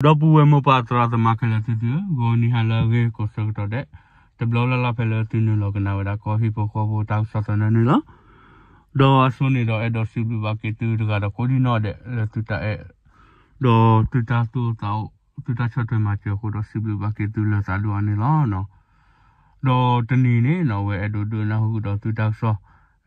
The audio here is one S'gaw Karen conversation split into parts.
ဒီပုၢ်ဝဲၢ်မိၢ်ပၢ်သရၣ်သမါခဲလၢာ်သုသုဧၢ, ဂီၤနံၤဟါလၢအဂ့ၤကိးဆၢကတီၢ်ဒဲး, တဘျီလၢ်လၢ်ဖဲလၢသုနုာ်လီၤကနၣ်ဝဲဒၣ်ကီၢ်ဟံၣ်ဖိဃီဖိတၢ်ကစီၣ်သနၢၣ်န့ၣ်လီၤ. ဒီးအစိန့ၣ်ဒီးအဲၣ်ဒိးစံးဘျုးဘၣ်က့ၤသုတဂၤဒီးကိးဒံနီၢ်ဒဲးလၢသုတၢ်အဲၣ်, ဒီးသုတၢ်သူၣ်သးအိၣ်, သုတၢ်ဆီၣ်ထွဲမၤစၢၤအဃိဒီးစံးဘျုးဘၣ်က့ၤသုလၢသးဒိၣ်အါန့ၣ်လီၤ. ဒီးတနံၤန့ၣ်နီၢ် အဝဲအဲၣ်ဒိးဒုးနၢ်ဟူကဒီးသုတၢ်ကစီၣ်,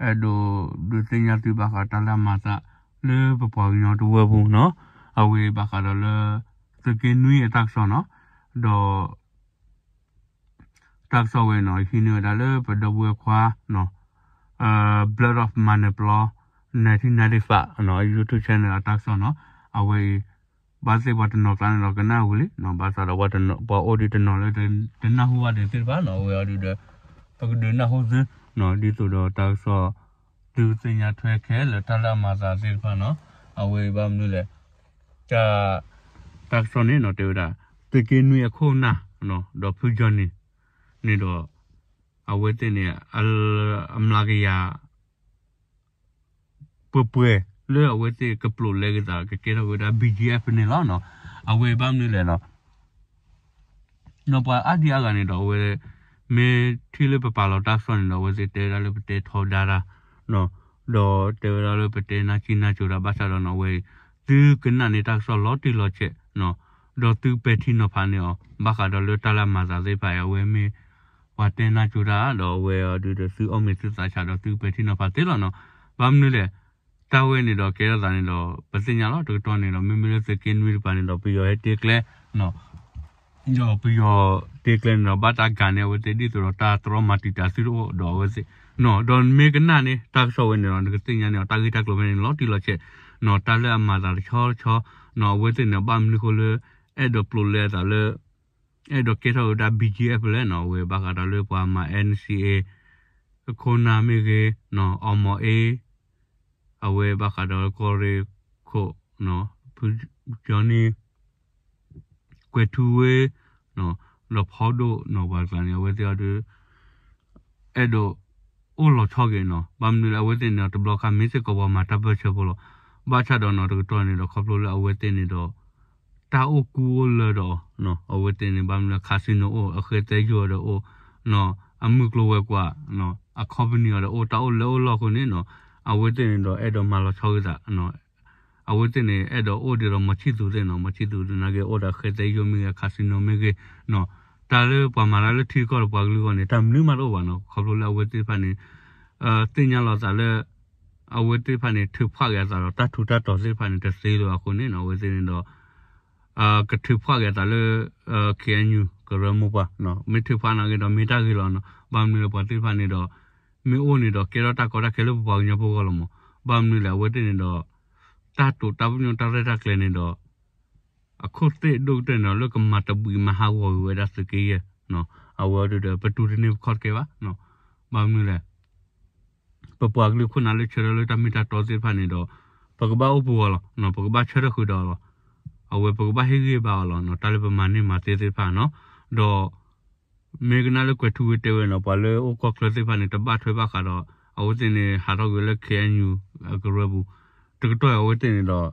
အဲၣ်ဒိးဒုးသ့ၣ်ညါသုဘၣ်ဃးတၢ်လၢအမၤသးလၢပပှၤကညီတဝၢပူၤနီၢ်, အဝဲဘၣ်ဃးဒီးလၢ သုးက့နွံအတၢ်ကစီၣ်နီၢ်, ဒီး တၢ်ကစီၣ်ဝဲနီၢ် ဟံးန့ၢ်ဝဲဒၣ်လၢပဒီပုၢ်ဝဲၢ်ခွါ Blood of Manipur nineteen ninety-five နီၢ် YouTube channel အတၢ်ကစီၣ်နီၢ်, အဝဲအံၤ ဘၣ်သ့ၣ်ပှၤတနီၤကျါန့ၣ်ဒီးကနၣ်ဝံၤလံနီၢ်, ဘၣ်ဆၣ်ဒီးပှၤအိၣ်ဒံးတနီၤလၢတနၢ်ဟူဘၣ်ဒံးသ့ၣ်တဖၣ်နီၢ်, အဝဲအံၤဒီး ပကဒုးနၢ်ဟူသုနီၢ်, ဒ်သိးဒီးတၢ်ကစီၣ် သုသ့ၣ်ညါထွဲခဲလၢာ်တၢ်လၢအမၤသးသ့ၣ်တဖၣ်နီၢ်, အဝဲအံၤဘၣ်မနုၤလဲၣ် တၢ် တၢ်ကစီၣ်န့ၣ်နီၢ် တဲဝဲဒၣ် သုးက့နွံအခိၣ်နၢ် ဒီးဖုကၠီနံၤန့ၣ်ဒီး အဝဲသ့ၣ်န့ၣ် အမျးကယၤ ပှဲၤပှဲၤလၢအဝဲသ့ၣ်ကပျိာ်လဲက့ၤသး ကကဲထီၣ်က့ၤဝဲဒၣ် ဘီၣ်ကၠံအ့ၣ်ဖ်န့ၣ်လီၤနီၢ်, အဝဲအံၤဘၣ်မနုၤလဲၣ်နီၢ် နီၢ် ပှၤအါဒံအါဂၤန့ၣ်ဒီး အဝဲ မ့ၢ်ထံၣ်လၢပပာ်လီၤတၢ်ကစီၣ်န့ၣ်ဒီး အဝဲသ့ၣ်တဲဝဲဒၣ်လၢပတဲထီဒါတၢ်နီၢ်, ဒီးတဲဝဲဒၣ်လၢပတဲနၢ်ကံနၢ်ကၠိတၢ် ဘၣ်ဆၣ်ဒီးနီၢ် အဝဲအံၤ သုကနၣ်န့ၢ်တၢ်ကစီၣ်လီၤတံၢ်လီၤဆဲးနီၢ်, ဒီးသုပဲာ်ထံနီၤဖးန့ၢ်အီၤ ဘၣ်ဃးဒီးလၢတၢ်လၢအမၤသးသ့ၣ်တဖၣ်အံၤ အဝဲမ့ၢ်ပှၤတဲနၢ်ကၠိတၢ်ဒီး အဝဲအံၤဒုးဒီးသုအီၣ်မ့ၤသုသးဆးဒီးသုပဲာ်ထံနီၤဖးသ့လီၤနီၢ်, ဘၣ်မနုၤလဲၣ် တၢ်ဝဲန့ၣ်ဒီးကဲထီၣ်သးန့ၣ်ဒီး ပသ့ၣ်ညါလီၤ တကတီၢ်န့ၣ်ဒီး မ့မ့ၢ်လၢသုးက့နွံတပၤန့ၣ်ဒီး ပယီၤဟဲတ့ကျဲ ဒီးပယီၤတ့ကျဲန့ၣ်ဒီး ဘၣ်တၢ်ဂၤန့ၢ်အဝဲသ့ၣ်ဒ်သိးဒီးတၢ်တြီမၤတံာ်တာ်သုတအိၣ်ဒီးအဝဲသ့ၣ်နီၢ်, ဒီးမ့ၢ်ကနၣ်န့ၢ်တၢ်ကစီၣ်ဝဲန့ၣ်ဒီး နကသ့ၣ်ညါန့ၢ်အီၤ တၢ်ဂ့ၢ်တၢ်ကျိၤဖဲန့ၣ်လီၤတံၢ်လီၤဆဲးနီၢ်, တၢ်လၢအမၤသးတဆီတဆီနီၢ် အဝဲသ့ၣ်န့ၣ် ဘၣ်မနုၤဃိလၢ အဲၣ်ဒိးပျိာ်လဲအသးလၢ အဲၣ်ဒိးကဲထီၣ်ဝဲဒၣ် ဘီၣ်ကၠံအ့ၣ်ဖ်လဲၣ်နီၢ်, အဝဲဘၣ်ဃးဒီးလၢပှၤမၤ NCA အခိၣ်နၢ်မ့ၢ်ဂ့ၤနီၢ်, အီမီၤအ့ အဝဲဘၣ်ဃးဒီးကီၢ်ရ့ၣ်ခိၣ်နီၢ်, ဖုကၠီနံၤ, ကွဲၤထူဝ့ ဒီးဖီဒိၣ်နီၢ် ပှၤတကျါန့ၣ် အဝဲသ့ၣ်အီၤဒုး အဲၣ်ဒိးအိၣ်လီၤဆီက့ၤနီၢ်, ဘၣ်မနုၤလၢအဝဲသ့ၣ်န့ၣ်ဒီး တဘျီခါမ့ၢ်စ့ၢ်ကီးပှၤမၤတၢ်ပၢၢ်ဆၢဖိလီၤ, ဘၣ်ဆၣ်ဒီးနီၢ် တကတီၢ်န့ၣ်ဒီး ခီဖျိလၢအဝဲသ့ၣ်န့ၣ်ဒီး တၢ်အိၣ်ကူအိၣ်လၢဒီးအီၤနီၢ်, အဝဲသ့ၣ်န့ၣ် ဘၣ်မနုၤလၢ casino အိၣ်, အဃဲသဲယိၣ်အီၤဒီးအိၣ်နီၢ်, အမုၢ်ကျိၤဝဲၤကွာ်နီၢ်, အ company အီၤဒီးအိၣ်, တၢ်အိၣ်လဲၤအိၣ်လီၢ်အဃိန့ၣ်နီၢ်, အဝဲသ့ၣ်န့ၣ်ဒီး အဲၣ်ဒိးမၤလီၤဆီက့ၤသး အဝဲသ့ၣ်န့ၣ် အဲၣ်ဒိးအိၣ်ဒ်သိးဒီး မီၤဆံၣ်သူးသ့ၣ်နီၢ်, မီၤဆံၣ်သူးသနာ်က့ အိၣ်ဒီးအဃဲသဲယိၣ်မ့ၢ်ဂ့ၤ, casino မ့ၢ်ဂ့ၤနီၢ်, တၢ်လၢပှၤမၤတၢ်လၢထံကီၢ်ဒီးပှၤကလုာ်အဂီၢ်န့ၣ် တၢ်မနုၤမးတအိၣ်ဘၣ်နီၢ်, ခီဖျိလၢအဝဲသ့ၣ်တဖၣ်န့ၣ် သ့ၣ်ညါလီၤသးလၢ အဝဲသ့ၣ်တဖၣ်န့ၣ် ထုးဖးက့ၤအသးဒီးတၢ်ထူးတၢ်တီၤသ့ၣ်တဖၣ်န့ၣ် တသ့လၢၤအဃိန့ၣ်နီၢ်, အဝဲသ့ၣ်န့ၣ်ဒီး ကထုးဖးက့ၤအသးလၢ KNU ကရၢမိၢ်ပှၢ်, မ့ၢ်ထုးဖးနာ်က့ဒီး မ့ၢ်တၢ်ဂ့ၤလီၤနီၢ်, ဘၣ်မနုၤလၢပှၤသ့ၣ်တဖၣ်န့ၣ်ဒီး မ့ၢ်အိၣ်န့ၣ်ဒီး ကဲထီၣ်တၢ်ကီတၢ်ခဲလၢပပှၤကညီဖိအဂီၢ်လီၤမး, ဘၣ်မနုၤလဲၣ် အဝဲသ့ၣ်န့ၣ်ဒီး တၢ်တိာ်တၢ်ပညိၣ်တၢ်ရဲၣ်တၢ်ကျဲၤန့ၣ်ဒီး အခိၣ်သ့ၣ်ဒိၣ်ကတၢၢ်န့ၣ်ဒီး လၢကမၤတဘှံးမၤဟးဂီၤက့ၤဝဲဒၣ်သုးက့ယဲၢ်, အဝဲအီၤဒုးဒီး ပတူၢ်တန့ၢ်ပခီၣ်တကဲဘၣ်, ဘၣ်မနုၤလဲၣ် ပပှၤကလုာ်ခိၣ်နၢ်လၢဆၢထၢၣ်လၢတၢ်မ့ၢ်တၢ်တီသ့ၣ်တဖၣ်န့ၣ်ဒီး ပကဘၣ်အိၣ်ပူၤအီၤလီၤ, ပကဘၣ်ဆၢထၢၣ်ဃုာ်ဒီးအီၤလီၤ, အဝဲပကဘၣ်ဟ့ၣ်ဂံၢ်ဘါအီၤလီၤ, တၢ်လၢပမၤန့ၢ်မၤသ့သ့ၣ်တဖၣ်နီၢ်, ဒီး မ့ၢ်ကနၣ်လၢကွဲၤထူဝ့တဲဝဲနီၢ် ပှၤလၢအိၣ်ကီၢ်ချၢသ့ၣ်တဖၣ်န့ၣ် တဘၣ်ထွဲဘၣ်ဃးဒီး အဝဲသ့ၣ်န့ၣ် ဟးထီၣ်ကွံာ်ဝဲလၢ KNU အကရၢပူၤ, တကတီၢ်အံၤအဝဲသ့ၣ်န့ၣ်ဒီး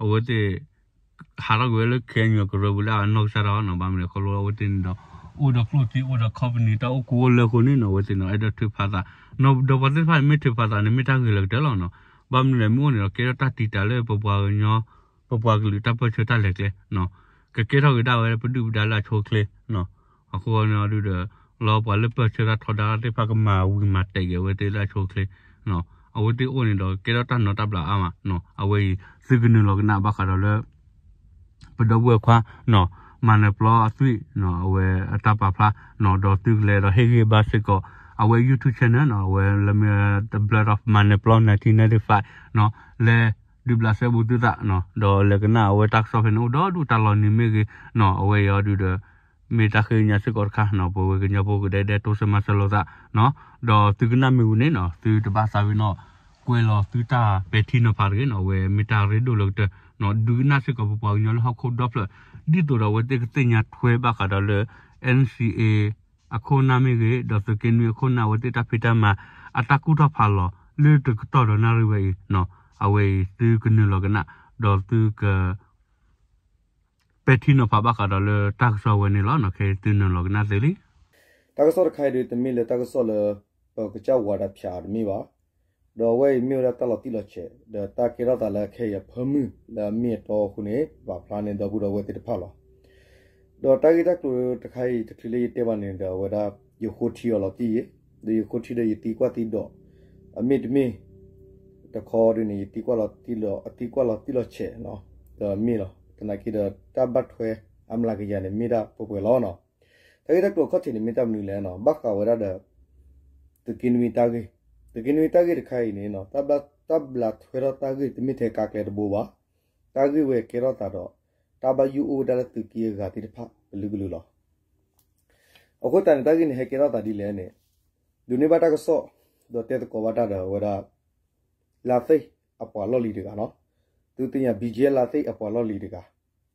အဝဲသ့ၣ် ဟးထီၣ်ကွံာ်ဝဲလၢ KNU အကရၢပူၤလၢအနီၢ်ကစၢ်ဒၣ်နီၢ်, ဘၣ်မနုၤလဲၣ် ခီဖျိလၢအဝဲသ့ၣ်န့ၣ်ဒီး အိၣ်ဒီးကျိၣ်စ့ အိၣ်ဒီး company တၢ်အိၣ်ကူအိၣ်လၢအဃိန့ၣ်နီၢ် အဝဲသ့ၣ်န့ၣ် အဲၣ်ဒိးထုးဖးသး, ဒီးပှၤသ့ၣ်တဖၣ်န့ၣ် မ့ၢ်ထုးဖးသးန့ၣ် မ့ၢ်တၢ်ဂ့ၤလၢကတၢၢ်လီၤနီၢ်, ဘၣ်မနုၤလဲၣ် မ့ၢ်အိၣ်န့ၣ်ဒီး ကဲထီၣ်တၢ်တံာ်တာ်လၢပပှၤကညီ ပပှၤကလုာ်တၢ်ပၢၢ်ဆၢတၢ်လဲၤကျဲနီၢ်, ကကဲထီၣ်က့ၤဒၣ်ဝဲပဒုၣ်ပဒါလၢအဆိအချ့နီၢ်, အဃိန့ၣ်အီၤဒုးဒီး လီၤပှၤလၢပၢၢ်ဆၢတၢ်ထီဒါတၢ်သ့ၣ်တဖၣ်ကမၤဝံၤမၤတဲာ်က့ၤအဝဲသ့ၣ်လၢအဆိအချ့နီၢ်, အဝဲသ့ၣ်အိၣ်န့ၣ်ဒီး ကဲထီၣ်တၢ်နီၤတၢ်ဘျးအါမးနီၢ်, အဝဲအံၤ သုကနုာ်လီၤကနၣ်ဘၣ်ဃးဒီးလၢ ပဒီပုၢ်ဝဲၢ်ခွါနီၢ် မၤနၢၤပျီအသွံၣ်နီၢ် အဝဲအတၢ်ပာ်ဖျါနီၢ် ဒီးသုကလဲၤဒီးဟ့ၣ်ဂံၢ်ဘါစ့ၢ်ကီး အဝဲ YouTube channel နီၢ် အဝဲလၢမ့ၢ် The Blood of Manipur nineteen ninety-five နီၢ် လဲၤဒုးဘျးစဲဘူးသုသးနီၢ် ဒီးလဲၤကနၣ်အဝဲတၢ်ကစီၣ်ဖဲန့ၣ် အိၣ်ဒီဒူၣ်တၢ်လီၤနံၤမ့ၢ်ဂ့ၤနီၢ် အဝဲအံၤအီၤဒုးဒီး မ့ၢ်တၢ်ဃ့ကညးစ့ၢ်ကီးတခါနီၢ် ပဝဲကညီဖိကဒဲကဒဲတိစၢၤမၤစၢၤလိာ်သးနီၢ် ဒီးသုကနၣ်မ့ၢ်ဝံၤန့ၣ်နီၢ် သုတဘၣ်သးဝံၤနီၢ် ကွဲးလီၤသုတၢ်ပဲာ်ထံနီၤဖးတဂ့ၤနီၢ် အဝဲမ့ၢ်တၢ်ရ့ဒိၣ်လၢကတၢၢ်နီၢ် ဒုးကနၣ်စ့ၢ်ကီးပပှၤကညီလၢဟီၣ်ခိၣ်ဒီဖျၢၣ် ဒ်သိးဒီးအဝဲသ့ၣ်ကသ့ၣ်ညါထွဲဘၣ်ဃးဒီးလၢ NCA အခိၣ်အနၢ်မ့ၢ်ဂ့ၤ ဒီးသုးက့နွံအခိၣ်အနၢ် အဝဲသ့ၣ်တၢ်ဖံးတၢ်မၤ အတၢ်ကူၣ်ထီၣ်ဖးလီၤ လၢတကတီၢ်ဒီးနၣ်ရံၣ်ဝဲအံၤနီၢ် အဝဲအံၤသုကနုာ်လီၤကနၣ် ဒီးသုက ပဲာ်ထံနီၤဖးဘၣ်ဃးဒီးလၢတၢ်ကစီၣ်ဝဲန့ၣ်လီၤ. ခဲအံၤသုနုာ်လီၤကနၣ်သ့လံ. တၢ်ကစီၣ်တခါအံၤဒီး တမ့ၢ်လၢတၢ်ကစီၣ်လၢ ပကစၢ်ဝၤဒၣ်ဖၠးတမ့ၢ်ဘၣ်. ဒီးအဝဲအံၤမ့ၢ်ဝဲဒၣ်တၢ်လီၤတံၢ်လီၤဆဲး ဒီးတၢ်ကဲထီၣ်သးလၢခဲအံၤအဖၢမုၢ်လၢအမ့ၢ်အတီအဃိန့ၣ် ပာ်ဖျါန့ၢ်ဒီပုၢ်ဒီဝဲၢ်သ့ၣ်တဖၣ်လီၤ. ဒီးတၢ်ဂ့ၢ်တၢ်ကျိၤတခါအံၤ တချုးလၢယတဲဘၣ်န့ၣ်ဒီး အဝဲဒၣ် ယဃိထံအီၤလီၤတံၢ်အံၤ, ဒီးယဃိထံဒီးယသံကွၢ်သံဒိး, အမ့ၢ်တမ့ၢ် တခီဒ်န့ၣ် ယသံကွၢ်လီၤတံၢ်လီၤ, အသံကွၢ်လီၤတံၢ်လီၤဆဲး ဒီးမ့ၢ်လီၤ. သနာ်က့ဒီးတၢ်ဘၣ်ထွဲအမျးကယၤန့ၣ် မ့ၢ်ဒၣ်ပှဲၤပှဲၤလီၤနီၤ. တၢ်ဂ့ၢ်တၢ်ကျိၤအခီၣ်ထံးန့ၣ် မ့ၢ်တၢ်မနုၤလဲၣ်နီၤ, ဘၣ်ဃးဝဲဒၣ်ဒီး သုးက့နွံတၢ်ဂ့ၢ်, သုးက့နွံတၢ်ဂ့ၢ်တခါအံၤန့ၣ် တၢ်ဘျးထွဲထီၣ်တၢ်ဂ့ၢ်တမ့ၢ်ထဲကါကျဲတဘိဘၣ်. တၢ်ဂ့ၢ်ဝဲကဲထီၣ်သးဒီး တၢ်ဘၣ်ယိၣ်အိၣ်ဝဲဒၣ်လၢသုးက့အဂၤသ့ၣ်တဖၣ်ကလုာ်ကလုာ်လီၤ. အဃိသတးန့ၣ် တၢ်ဂ့ၢ်န့ၣ်ဟဲကဲထီၣ်သးဒ်လဲၣ်န့ၣ်, ဒိးန့ၢ်ဘၣ်တၢ်ကစီၣ် ဒီးတဲသကိးဘၣ်တၢ်ဒီးအဝဲဒၣ် လါသ့ၣ်အပှၤလီၢ်လံၤတဂၤနီၤ, သုသ့ၣ်ညါ ဘံၣ်ကၠံၣ်အဲၣ် လါသ့ၣ်အပှၤလီၢ်လံၤတဂၤ,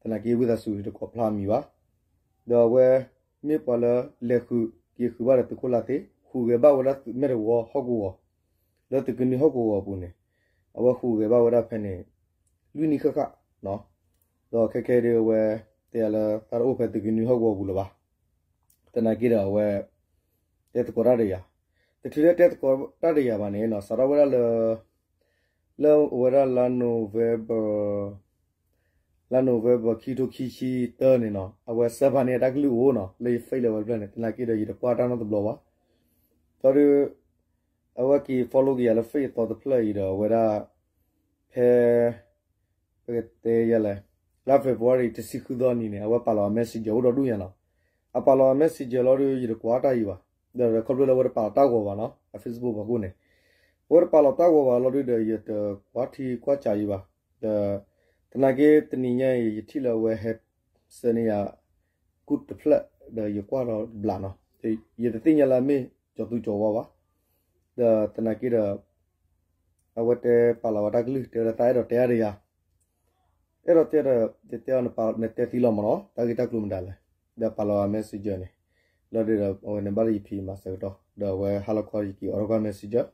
သနာ်က့ဝံသးစူၤ ယတကိးဖျါအမံၤဘၣ်. ဒီးအဝဲမ့ၢ်ပှၤလၢလဲၤဃုာ်က့ၤဃုာ်ဘၣ်ဒီးသုးခိၣ်လါသ့ၣ်, ဃုာ်ဂဲၤဘၣ်ဝဲဒၣ်သုးမဲာ်တဝီဟီၣ်ကဝီၤ, လၢသုးက့နွံဟီၣ်ကဝီၤအပူၤန့ၣ်, အဝဲဃုာ်ဂဲၤဘၣ်ဝဲဒၣ်ဖဲန့ၣ် လွံၢ်နံၣ်ဃၣ်ဃၣ်နီၤ. ဒီးခဲခဲဒ်အဝဲ တဲယၤလၢသးတအိၣ်ဖဲသုးက့နွံဟီၣ်ကဝီၤပူၤလၢၤဘၣ်. သနာ်က့ဒီးအဝဲ တဲသကိးတၢ်ဒီးယၤ, တချုးလၢတဲသကိးတၢ်ဒီးယၤဘၣ်န့ၣ်နီၤ, စးထီၣ်ဝဲဒၣ်လၢ လၢအဝဲဒၣ်လါ November လါ November ခံထိခံဆံတၢန့ၣ်နီၤ, အဝဲစၢဖးန့ၢ်အတၢ်ကလုၢ်အိၣ်နီၤ လၢယ Face လၢဝဲတဖျၢၣ်န့ၣ်, သနာ်က့ဒီးယတကွၢ်တၢ်နီတဘျီဘၣ်. ဒီးဒုး အဝဲက့ၤ follow က့ၤယၤလၢ Face အသီတဖျၢၣ်အံၤဒီး အဝဲဒၣ် ဖဲ ပကတဲယၤလဲၣ်, လါ February တဆံဃုသီနံၤန့ၣ် အဝဲပာ်လီၤအ messenger အိၣ်ဒီးဒူၣ်ညါနီၤ. အပာ်လီၤအ messenger လီၤဒီး ယတကွၢ်တၢ်အံၤဘၣ်, ဒီးခီဖျိလၢအဝဲတပာ်လီၤတၢ်ဂီၤဘၣ်နီၤ, အ Facebook ဖီခိၣ်န့ၣ်, အဝဲတပာ်လီၤတၢ်ဂီၤဘၣ်လီၤဒုးဒီး ယတကွၢ်ထံကွၢ်စးအံၤဘၣ်. ဒီး သနာ်က့တနံၤညါအံၤ ယထံၣ်လၢအဝဲဟဲ စၢန့ၢ်ယၤ ကူၣ်တဖျၢၣ် ဒီးယကွၢ်ဒီးတဘျးနီၤ, ယတသ့ၣ်ညါလၢအမ့ၢ်ကၠီၤသူကၠီၤဝါဘၣ်. ဒီးသနာ်က့ဒီး အဝဲတဲပာ်လီၤဝဲတၢ်ကလုၢ် တဲဝဲဒၣ်သးအဲၣ်ဒိးတဲအါဒီးယၤ, အဲၣ်ဒိးတဲဒီး ယတဲအီၤ နတဲသ့လီၤမးနီၤ, တၢ်ဂ့ၢ်တၢ်ကျိၤမတၤလဲၣ်. ဒီးပာ်လီၤဝဲ messenger န့ၣ်, လီၤဒုးဒီး အဝဲန့ၣ်ဘၣ်လၢယဖံးမၤဆၢကတီၢ် ဒီးအဝဲဟါလီၤခီယက့ၤအိးထီၣ်ကွၢ် messenger,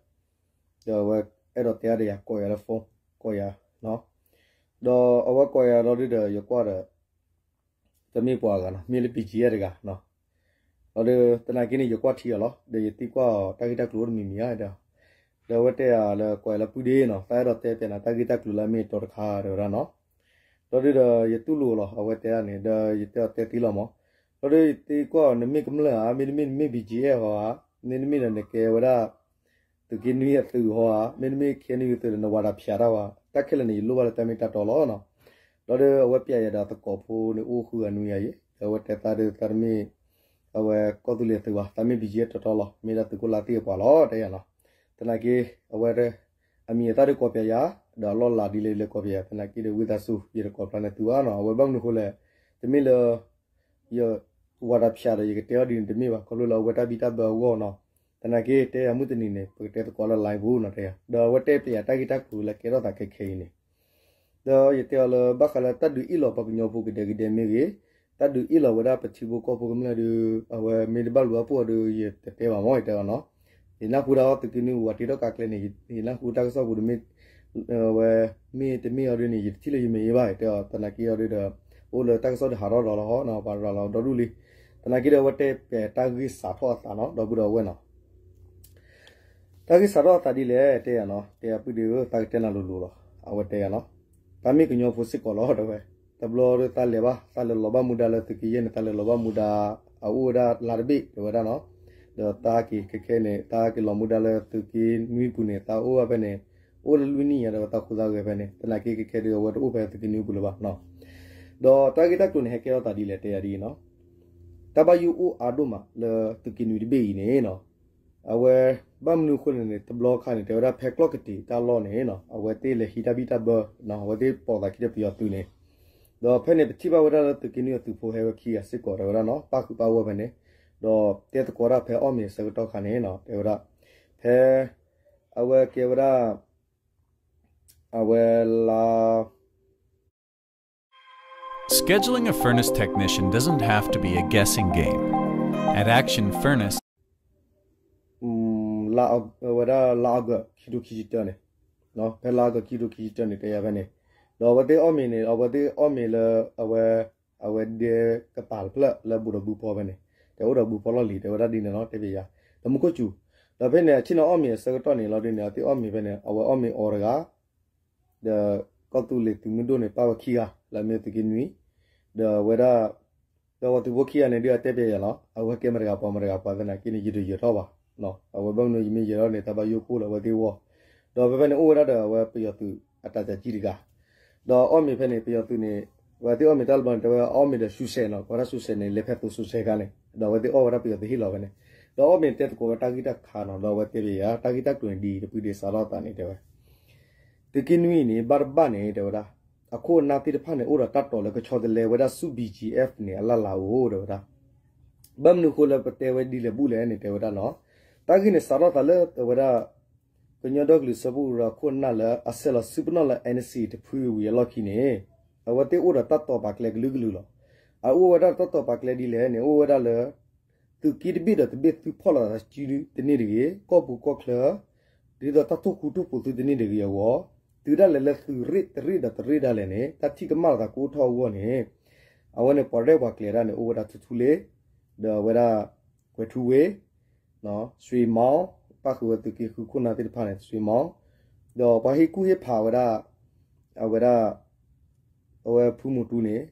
ဒီးအဝဲအဲၣ်ဒိးတဲအါဒီးယၤ ကိးယၤလၢ phone ကိးယၤနီၤ. ဒီးအဝဲကိးယၤလီၤဒုးဒီး ယကွၢ်ဒီး တမ့ၢ်ပှၤဂၤနီၤ, မ့ၢ်လၢ ဘံၣ်ကၠံၣ်အဲၣ် တဂၤနီၤ. လီၤဒုး သနာ်က့န့ၣ် ယကွၢ်ထံအီၤလီၤ, ဒီးယသံကွၢ်အီၤတၢ်ဂ့ၢ်တၢ်ကျိၤအိၣ်တမံၤမံၤဧါဒီး, ဒီးအဝဲတဲယၤလၢကိးယၤလၢပုၢ်ဒ့နီၤ, သးအဲၣ်ဒိးတဲပျးနၤတၢ်ဂ့ၢ်တၢ်ကျိၤလၢအမ့ၢ်အတီတခါ တဲဝဲဒၣ်နီၤ. လီၤဒုးဒီး ယတူၢ်လိာ်လီၤ အဝဲတဲဒၣ်န့ၣ်, ဒီးယတဲအီၤတဲသ့လီၤမး. လီၤဒုးယသံကွၢ်အီၤ နမ့ၢ်ကမျၢၢ်ဧါ, မ့တမ့ၢ်နမ့ၢ် ဘံၣ်ကၠံၣ်အဲၣ် ဟီဧါ, မ့တမ့ၢ်ဒီးနကဲဝဲဒၣ် သုးက့နွံအသုးဟီဧါ, မ့တမ့ၢ် ခဲအံၤ သုးဒီးနဝၤဒၣ်ဖၠးတၢ်ဝဲ, တၢ်ခဲလၢာ်န့ၣ် ယလိၣ်ဘၣ်လၢတၢ်မ့ၢ်တၢ်တီလီၤနီၤ. လီၤဒုးအဝဲပျးယၤဒီးသကိးဖိန့ၣ်အိၣ်ဃုဂၤနွံဂၤယဲၢ်, ဒီးအဝဲတဲသးဒုး သးတမ့ၢ် အဝဲကီၢ်သူလ့ၤသုးဘၣ်, သးမ့ၢ် ဘံၣ်ကၠံၣ်အဲၣ် တီတီလီၤ, မ့ၢ်ဒၣ်သုးခိၣ်လါသ့ၣ်အပှၤလီၤ တဲယၤနီၤ. သနာ်က့ အဝဲ အမံၤအသၣ်ဒုးကိးပျးယၤ, ဒီးအလီၢ်လၤဒ်လဲၣ်လဲၣ်ကိးပျးယၤ, သနာ်က့ဒီး ဝံသးစူၤ ယတကိးဖျါန့ၢ်သုဘၣ်နီၤ, အဝဲဘၣ်မနုၤအဃိလဲၣ်, တမ့ၢ်လၢ ယ ဝၤဒၣ်ဖၠးဒီး ယကတဲအီၤဒ်န့ၣ်တမ့ၢ်ဘၣ်, ခီဖျိလၢအဝဲတၢ်ဘံၣ်တၢ်ဘၢအဂီၢ်နီၤ. သနာ်က့တဲယၤမုၢ်တနံၤန့ၣ် ပကတဲသကိးလၢ live ပူၤနီၤ တဲယၤ, ဒီးအဝဲတဲပျးယၤတၢ်ဂ့ၢ်တၢ်ကျိၤလၢကဲထီၣ်သးခဲခဲအံၤန့ၣ်, ဒီးယတဲအီၤလၢဘၣ်ဃးလၢတၢ်ဒုးအ့ၣ်လိာ်ပှၤကညီဖိကဒဲကဒဲမ့ၢ်ဂ့ၤ, တၢ်ဒုးအ့ၣ်လိာ်ဝဲဒၣ်ပထံဖိကီၢ်ဖိကမျၢၢ်ဒီး အဝဲမ့ၢ်တဘၣ်လူၤဘၣ်ဖှိၣ်အီၤဒီး ယတတဲဘၣ်မး ယတဲအီၤနီၤ. ယနၢ်ဟူဒၣ်အီၤသုးက့နွံပူၤ ပှၤတ့ထီၣ်ကါကျဲန့ၣ်, ယနၢ်ဟူတၢ်ကစီၣ်ပူၤဒီး အဝဲ မ့ၢ်တမ့ၢ်အီၤဒ်န့ၣ် ယတထံၣ်လၢယမဲာ်ဘၣ် ယတဲအီၤ, သနာ်က့အီၤဒ်ဒီး အိၣ်လၢတၢ်ကစီၣ်ဒုးဟးထီၣ်ဒီးလီၤဟီနီၤ, ပှၤရၤလီၤဒီဒူၣ်လံ. သနာ်က့ဒီးအဝဲတဲပျးတၢ်ဂ့ၢ်စးထီၣ်အသးနီၤ ဒီပုၢ်ဒီဝဲၢ်နီၤ. တၢ်ဂ့ၢ်စးထီၣ်အသးဒ်လဲၣ် တဲယၤနီၤ, တဲယၤပုၢ်ဒ့ဧၢ သးကတဲနၤလိၤလိၤလီၤ. အဝဲတဲယၤနီၤ, သးမ့ၢ်ကညီဖိစ့ၢ်ကီးလီၤ တဲဝဲ, တဘျီဒီးသးလဲၤဘၣ်, သးလဲၤလီၤဘၣ်မူဒါလၢသုးက့ယဲၢ်န့ၣ် သးလဲၤလီၤဘၣ်မူဒါ အအိၣ်ဝဲဒၣ်လါတဘ့ၣ် တဲဝဲဒၣ်နီၤ. ဒီးသးက့ၤခဲခဲန့ၣ် သးက့ၤလီၤမူဒါလၢသုးက့နွံပူၤန့ၣ် သးအိၣ်ဝဲဖဲန့ၣ် အိၣ်လၢလွံၢ်နံၣ်ညါဒီး သးဃူသးဂဲၤဖဲန့ၣ်, သနာ်က့ခဲခဲဒီး အဝဲတအိၣ်ဖဲသုးက့နွံပူၤလၢၤဘၣ်နီၤ. ဒီးတၢ်ဂ့ၢ်တၢ်ကျိၤန့ၣ် ဟဲကဲထီၣ်သးဒ်လဲၣ် တဲယၤဒ်အံၤနီၤ, တၢ်ဘၣ်ယိၣ်အိၣ်အါဒိၣ်မးလၢသုးက့နွံတဘ့ၣ်အံၤန့ၣ်နီၤ, အဝဲ ဘၣ်မနုၤအဃိလဲၣ်န့ၣ် တဘျီခါန့ၣ် တဲဝဲဒၣ်ဖဲကျီၢ်ကတ့ၤတၢ်လီၢ်န့ၣ်နီၤ အဝဲသ့ၣ်လဲၤဟံးတၢ်ဘံၣ်တၢ်ဘၢနီၤ, အဝဲသ့ၣ်ပိာ်သးခံဒီးပယီၤသုးန့ၣ်, ဒီးဖဲန့ၣ်ပထံၣ်ဘၣ်ဝဲဒၣ်လၢသုးက့နွံအသုးဖိဟဲဝဲခံဂၤစ့ၢ်ကီး တဲဝဲဒၣ်နီၤ, ပၣ်ဃုာ်ပၣ်ဂီၢ်ဖဲန့ၣ်, ဒီးတဲသကိးတၢ်ဖဲအီၣ်မ့ၤအဆၢကတီၢ်ခါန့ၣ်နီၤ တဲဝဲဒၣ်, ဖဲ အဝဲကဲဝဲဒၣ် အဝဲလါ Scheduling a furnace technician doesn't have to be a guessing game. At Action Furnace, လါအီ, အဝဲဒၣ်လါအီကူး ခံထိခံဆံတၢန့ၣ်, ဖဲလါအီကူး ခံထိခံဆံတၢန့ၣ် တဲယၤဖဲန့ၣ်, ဒီးအဝဲသ့ၣ်အီၣ်မ့ၤန့ၣ် အဝဲသ့ၣ်အီၣ်မ့ၤလၢ အဝဲ အဝဲဒဲကပၤတဖျၢၣ်လၢဘူးဒီးဘူးဖီဖဲန့ၣ်, တဲအိၣ်ဒီးဘူးဖီလီၢ်လံၤ တဲဝဲဒၣ်ဒ်န့ၣ်လီၤ တဲဘၣ်ယၤ, ဒီးမူခိၣ်စူၤ, ဒီးဖဲန့ၣ် အဆ့ၣ်နီၤအီၣ်မ့ၤအဆၢကတီၢ်န့ၣ်လီၤဒ်န့ၣ် အဝဲသ့ၣ်အီၣ်မ့ၤဖဲန့ၣ် အဝဲအီၣ်မ့ၤအီၤတဂၤ ဒီးကီၢ်သူလ့ၤသုးမုၢ်ဒိၣ်န့ၣ် ပၣ်ဝဲခံဂၤ လၢအမ့ၢ်သုးက့နွံ, ဒီးအဝဲဒၣ် ဒီးပှၤသုးဖိခံဂၤန့ၣ် ဒုးအတဲပျဲယၤလီၤ, အဝဲကဲမတၤတဂၤ ပှၤမတၤတဂၤ ပှၤသနာ်က့န့ၣ် ယတယၢၤထီၣ်ဘၣ်, အဝဲဘၣ်မနုၤယမ့ၢ်ယၢၤထီၣ်န့ၣ် တၢ်ဘၣ်ယိၣ်ကိၣ်လၢအဝဲသ့ၣ်ဂီၢ်, ဒီးဖဲဖဲန့ၣ်အိၣ်ဝဲဒၣ်ဒီးအဝဲပယီၤသုးအတၢ်ကၠးကံတဂၤ, ဒီးအီၣ်မ့ၤဖဲန့ၣ် ပယီၤသုးန့ၣ် အဝဲသ့ၣ်အီၣ်မ့ၤတၢ်လၢဘျီန့ၣ် တဲဝဲအီၣ်မ့ၤဒီးစူစဲးနီၤ, ကိးဝဲဒၣ်စူစဲးန့ၣ် လဲၤဖဲသိးစူစဲးခါန့ၣ် ဒီးအဝဲသ့ၣ်အီၣ်ဝဲဒၣ်ပယီၤသုးဟ့ၣ်လီၤဝဲန့ၣ်, ဒီးအီၣ်မ့ၤတဲသကိးဝဲတၢ်ဂ့ၢ်တၢ်ခါနီၤ, ဒီးအဝဲတဲပျဲယၤ တၢ်ဂ့ၢ်တၢ်ကျိၤန့ၣ်ဒ်အံၤ တပူၤဒ့စးထီၣ်သးန့ၣ်တဲဝဲ သုးက့နွံအံၤန့ၣ် ဘၣ်တဘၣ်န့ၣ် တဲဝဲဒၣ်, အခိၣ်အနၢ်သ့ၣ်တဖၣ်န့ၣ် အိၣ်ဒီးတၢ်တိာ်လၢကဆီတလဲဝဲဒၣ်ဆူ ဘံၣ်ကၠံၣ်အဲၣ်ဖ် န့ၣ် အလၢ်လၢ်အိၣ် တဲဝဲဒၣ်. ဘၣ်မနုၤအဃိလၢပတဲဝဲဒ်လဲၣ်ဘူၣ်လဲၣ်န့ၣ် တဲဝဲဒၣ်နီၤ, တၢ်ဂ့ၢ်န့ၣ် စးထီၣ်သးလၢအဝဲဒၣ် ကညီဒီကလုာ်စၢဖှိၣ်ကရၢအခိၣ်အနၢ်လၢအဆဲးလီၤစုပနီၣ်လၢ NCA တဖုဝံၤအလီၢ်ခံန့ၣ် အဝဲသ့ၣ်အိၣ်ဒီးတၢ်တိာ်ပာ်ကျဲကလုာ်ကလုာ်လီၤ. အအိၣ်ဝဲဒၣ်တၢ်တိာ်ပာ်ကျဲဒ်လဲၣ်န့ၣ် အိၣ်ဝဲဒၣ်လၢ သုးက့တဘ့ၣ်ဒီးတဘ့ၣ်သုဖီၣ်လိာ်သးစုတန့ၢ်တဂ့ၤ, ကီၢ်ပူၤကီၢ်ချၢ ဒ်သိးတၢ်ထိၣ်ဃူထိၣ်ဖိးသုတန့ၢ်တဂ့ၤအဂီၢ်, တုၤဒၣ်လဲာ်လၢသုးရ့ၣ်တရ့ၣ်ဒီးတရ့ၣ်ဒၣ်လဲာ်န့ၣ် တၢ်ထံၣ်ကမၣ်လိာ်သးကအိၣ်ထီၣ်အဂီၢ်န့ၣ် အဝဲန့ၣ်ပှၤရဲၣ်ပှၤကျဲၤဒၣ်န့ၣ် အိၣ်ဝဲဒၣ်ထူထူလ့, ဒီးအဝဲဒၣ် ကွဲၤထူဝ့, စွ့ၤမီၤ, ပၣ်ဃုာ်ဝဲသုးက့ဃုခိၣ်နၢ်သ့ၣ်တဖၣ်န့ၣ် စွ့ၤမီၤ, ဒီးပှၤဟ့ၣ်ကူၣ်ဟ့ၣ်ဖးဝဲဒၣ် အဝဲဒၣ် အဝဲဖုမူတူန့ၣ်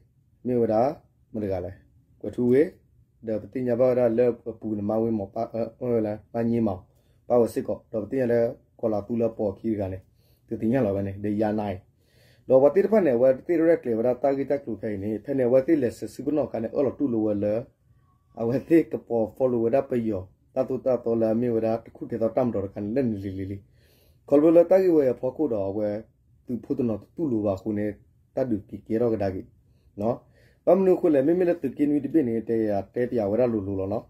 မ့ၢ်ဝဲဒၣ် မတၤတဂၤလဲၣ်, ကွဲၤထူဝ့, ဒီးပသ့ၣ်ညါဘၣ်ဝဲဒၣ်လၢအပူၤန့ၣ် မါဝ့မီၤ ပၢ်ညံမီၤ ပၢ်ဝဲစ့ၢ်ကီး ဒီးပသ့ၣ်ညါလၢ ကီၤလၤသူလၢအပိာ်အခံတဂၤန့ၣ် သုသ့ၣ်ညါလီၤဝဲန့ၣ် ဒီးယၤနၤအံၤ, ဒီးပှၤသ့ၣ်တဖၣ်န့ၣ် အဝဲသ့ၣ်ရဲၣ်ကျဲၤဝဲဒၣ်တၢ်ဂ့ၢ်တၢ်ကျိၤဖဲအံၤန့ၣ် ဖဲန့ၣ် အဝဲသ့ၣ်လဲၤဆဲးစုပနီၣ်အခါန့ၣ် အၢၣ်လီၤတူၢ်လိာ်ဝဲလၢ အဝဲသ့ၣ်ကပိာ် follow ဝဲဒၣ်ပယီၤ တၢ်သိၣ်တၢ်သီလၢအမ့ၢ်ဝဲဒၣ်တခူၣ်ထဲသိးတၢ်မၤဒီးတခါန့ၣ် လၢန့ၣ်လံၤလံၤလံၤ, ခီဖျိလၢတၢ်ဂ့ၢ်ဝဲအံၤအဖီခိၣ်ဒီး အဝဲသုးဖိတနီၤတတူၢ်လိာ်ဘၣ်အဃိန့ၣ် တၢ်ဒုးက့ၤကဲထီၣ်ကဒါက့ၤ ဘၣ်မနုၤအဃိလဲၣ်, မ့မ့ၢ်လၢသုးက့နွံတဘ့ၣ်န့ၣ် တဲယၤတဲပျးဝဲဒၣ်လိၤလိၤလီၤနီၤ.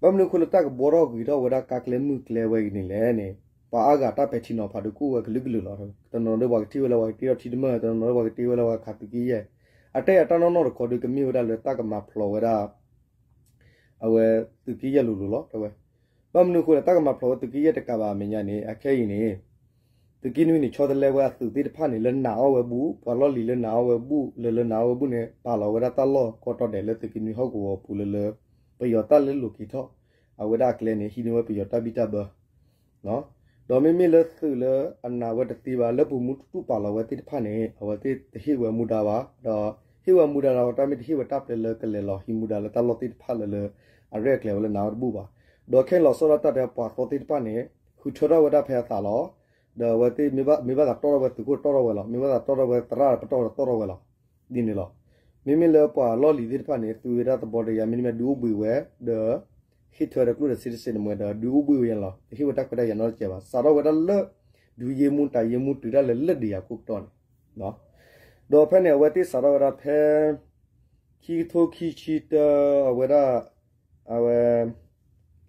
ဘၣ်မနုၤအဃိလၢတၢ်ကဘှီထီၣ်ဂ့ၤထီၣ်ဝဲဒၣ်ကါကျဲမုၢ်ကျဲဝဲအံၤန့ၣ်လဲၣ်န့ၣ် ပှၤအါဂၤတၢ်ပဲာ်ထံနီၤဖးဒုးကအိၣ်ဝဲကလုာ်ကလုာ်လီၤ. တနီၤဒီးပှၤကထံၣ်ဝဲလၢပှၤကတ့ထီၣ်ထံတမၢၢ်, တနီၤဒီးပှၤကတ့ဝဲလၢပှၤခးသုးက့ယဲၢ်, အတၢ်အံၤအတၢ်နီၢ်နီၢ်တခီဒုးကမ့ၢ်ဝဲဒၣ်လၢတၢ်ကမၤဖျိးဝဲဒၣ် အဝဲသုးက့ယဲၢ်လိၤလိၤလီၤ တဲဝဲ. ဘၣ်မနုၤအဃိလဲၣ် တၢ်ကမၤဖျိးဝဲသုးက့ယဲၢ်တကးဘၣ်အမဲာ်ညါန့ၣ် အခဲအံၤန့ၣ် သုးက့နွံန့ၣ် ဆီတလဲဝဲအသုးသ့ၣ်တဖၣ်န့ၣ် လၢနာ်အီၣ်ဝဲဘူၣ်, ပှၤလီၢ်လံၤလၢနာ်အီၣ်ဝဲဘူၣ်, လၢလၢနာ်အီၣ်ဝဲဘူၣ်န့ၣ် ပာ်လီၤဝဲဒၣ်တၢ်လီၢ်ကီတီၤဒဲးလၢသုးက့နွံဟီၣ်ကဝီၤပူၤလၢလၢ ပယီၤတၢ်လဲလိာ်က့ၤထီၣ် အဝဲဒၣ်အကျဲန့ၣ် ဟံးန့ၢ်ဝဲပယီၤတၢ်ဘံၣ်တၢ်ဘၢ ဒီးမ့မ့ၢ်လၢသုးလၢအနာ်ဝဲတသ့ဘၣ် လၢပမူထူၣ်ပာ်လီၤဝဲသ့ၣ်တဖၣ်န့ၣ် အဝဲသ့ၣ်တဟ့ၣ်ဝဲမူဒါဘၣ်, ဒီးဟ့ၣ်ဝဲမူဒါဒီးတၢ်မ့ၢ်တဟ့ၣ်ဝဲတၢ်ပျဲလၢကလဲၤလီၤဟံးမူဒါလၢတၢ်လီၢ်သ့ၣ်တဖၣ်လၢလၢ အရဲၣ်အကျဲၤဝဲလၢနာ်အီၣ်တဘူၣ်ဘၣ်. ဒီးခဲလီၤဆီဒၣ်တၢ်ဖဲပှၤသီသ့ၣ်တဖၣ်န့ၣ် ဃုထၢထီၣ်ဝဲဒၣ်ဖဲအသးလီၤ. ဒီးအဝဲသ့ၣ်မ့ၢ်ဘၣ်သးတီထီၣ်ဝဲသုးခိၣ်တီထီၣ်ဝဲလီၤ, မ့ၢ်ဘၣ်သးတီထီၣ်ဝဲသရၣ်ပတီၢ်တီထီၣ်ဝဲလီၤ. ဒ်န့ၣ်လီၤ. မ့မ့ၢ်လၢပှၤလီၢ်လံၤသ့ၣ်တဖၣ်န့ၣ် သုဝဲဒၣ်သဘီတယၤ မ့တမ့ၢ်ဒုးအိၣ်ဘှံးဝဲ ဒီး ဟ့ၣ်ထၢဒီးကျိၣ်ဒီးစ့တစဲးတမှဲဒီး ဒုးအိၣ်ဘှံးဝဲယဲလီၤ. တဟ့ၣ်ဝဲတၢ်ခွဲးတၢ်ယာ်နီတစဲးဘၣ်. စးထီၣ်ဝဲဒၣ်လၢ ဒုးယ့မူတၢ်ယ့မူ တုၤဒၣ်လဲာ်လၢဒံးယၤခိၣ်ကတီၢ်န့ၣ် ဒီးဖဲန့ၣ် အဝဲသ့ၣ်စးထီၣ်ဝဲဒၣ်ဖဲ ခံကထိခံဆံတၢ အဝဲဒၣ် အဝဲ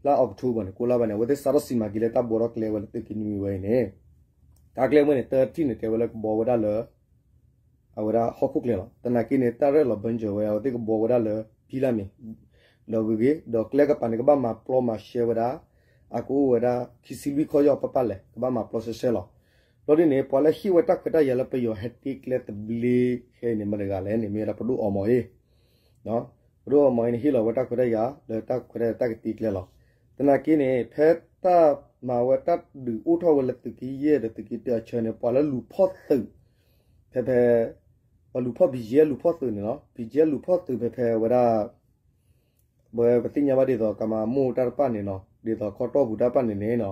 လါအီးကထိဘၢၣ်န့ၣ် ကိးလါဘၣ်န့ၣ် အဝဲသ့ၣ်စးထီၣ်စံးမၤက့ၤလၢတၢ်ဘှီထီၣ်ကျဲဝဲလၢသုးက့နွံဝဲအံၤန့ၣ် တၢ်ကျဲဝဲန့ၣ် တထံၣ်န့ၣ် တဲဝဲလၢကဘှီဝဲဒၣ်လၢ အဝဲဒၣ်ဟီၣ်ခိၣ်ကျဲလီၤ. သနာ်က့န့ၣ် တၢ်ရဲၣ်လီၤဘၢစၢၤဝဲ အဝဲသ့ၣ်ကဘှီဝဲဒၣ်လၢ ဖံလၢ်မ့ၢ် ဒီးဂ့ၤဂ့ၤ ဒီးကျဲကပၤန့ၣ် ကဘၣ်မၤပျီမၤရှဲဝဲဒၣ် အကအိၣ်ဝဲဒၣ် ခံဆံလွံၢ်ခီၣ်ယီၢ်ပၢ်ပၢ်လဲၣ် ကဘၣ်မၤပျီရှဲရှဲလီၤ. ဘျီဒ်န့ၣ် ပှၤလၢဟ့ၣ်ဝဲတၢ်ခွဲးတၢ်ယာ်လၢပယီၤဟဲတ့ကျဲသဘျ့ခဲအံၤန့ၣ် မတၤတဂၤလဲၣ်န့ၣ် မ့ၢ်ဝဲဒၣ်ပဒိၣ်အီမီၤအ့ ပဒိၣ်အီမီၤအ့န့ၣ် ဟ့ၣ်လီၤဝဲတၢ်ခွဲးတၢ်ယာ် လၢတၢ်ခွဲးတၢ်ယာ်တၢ်ကတ့ကျဲလီၤ. သနာ်က့န့ၣ် ဖဲတၢ်မၤဝဲတၢ်ဒုးအိၣ်ထီၣ်ဝဲလၢသုးက့ယဲၢ်ဒီးသုးက့တၢအဆၢန့ၣ် ပှၤလၢလူၤဖီၣ်သုး ဖဲဖဲ ပှၤလူၤဖီၣ် ဘံၣ်ကၠံၣ်အဲၣ် လူၤဖီၣ်သုးန့ၣ်လီၤ. ဘံၣ်ကၠံၣ်အဲၣ် လူၤဖီၣ်သုးဖဲဖဲဝဲဒၣ် ပဝဲပသ့ၣ်ညါဘၣ်ဒ်သိးကမၤမိၢ်တၢ်တဖၣ်န့ၣ်နီၤ ဒ်သိးခီတီၢ်ပူၤတၢ်တဖၣ်န့ၣ်န့ၣ်နီၤ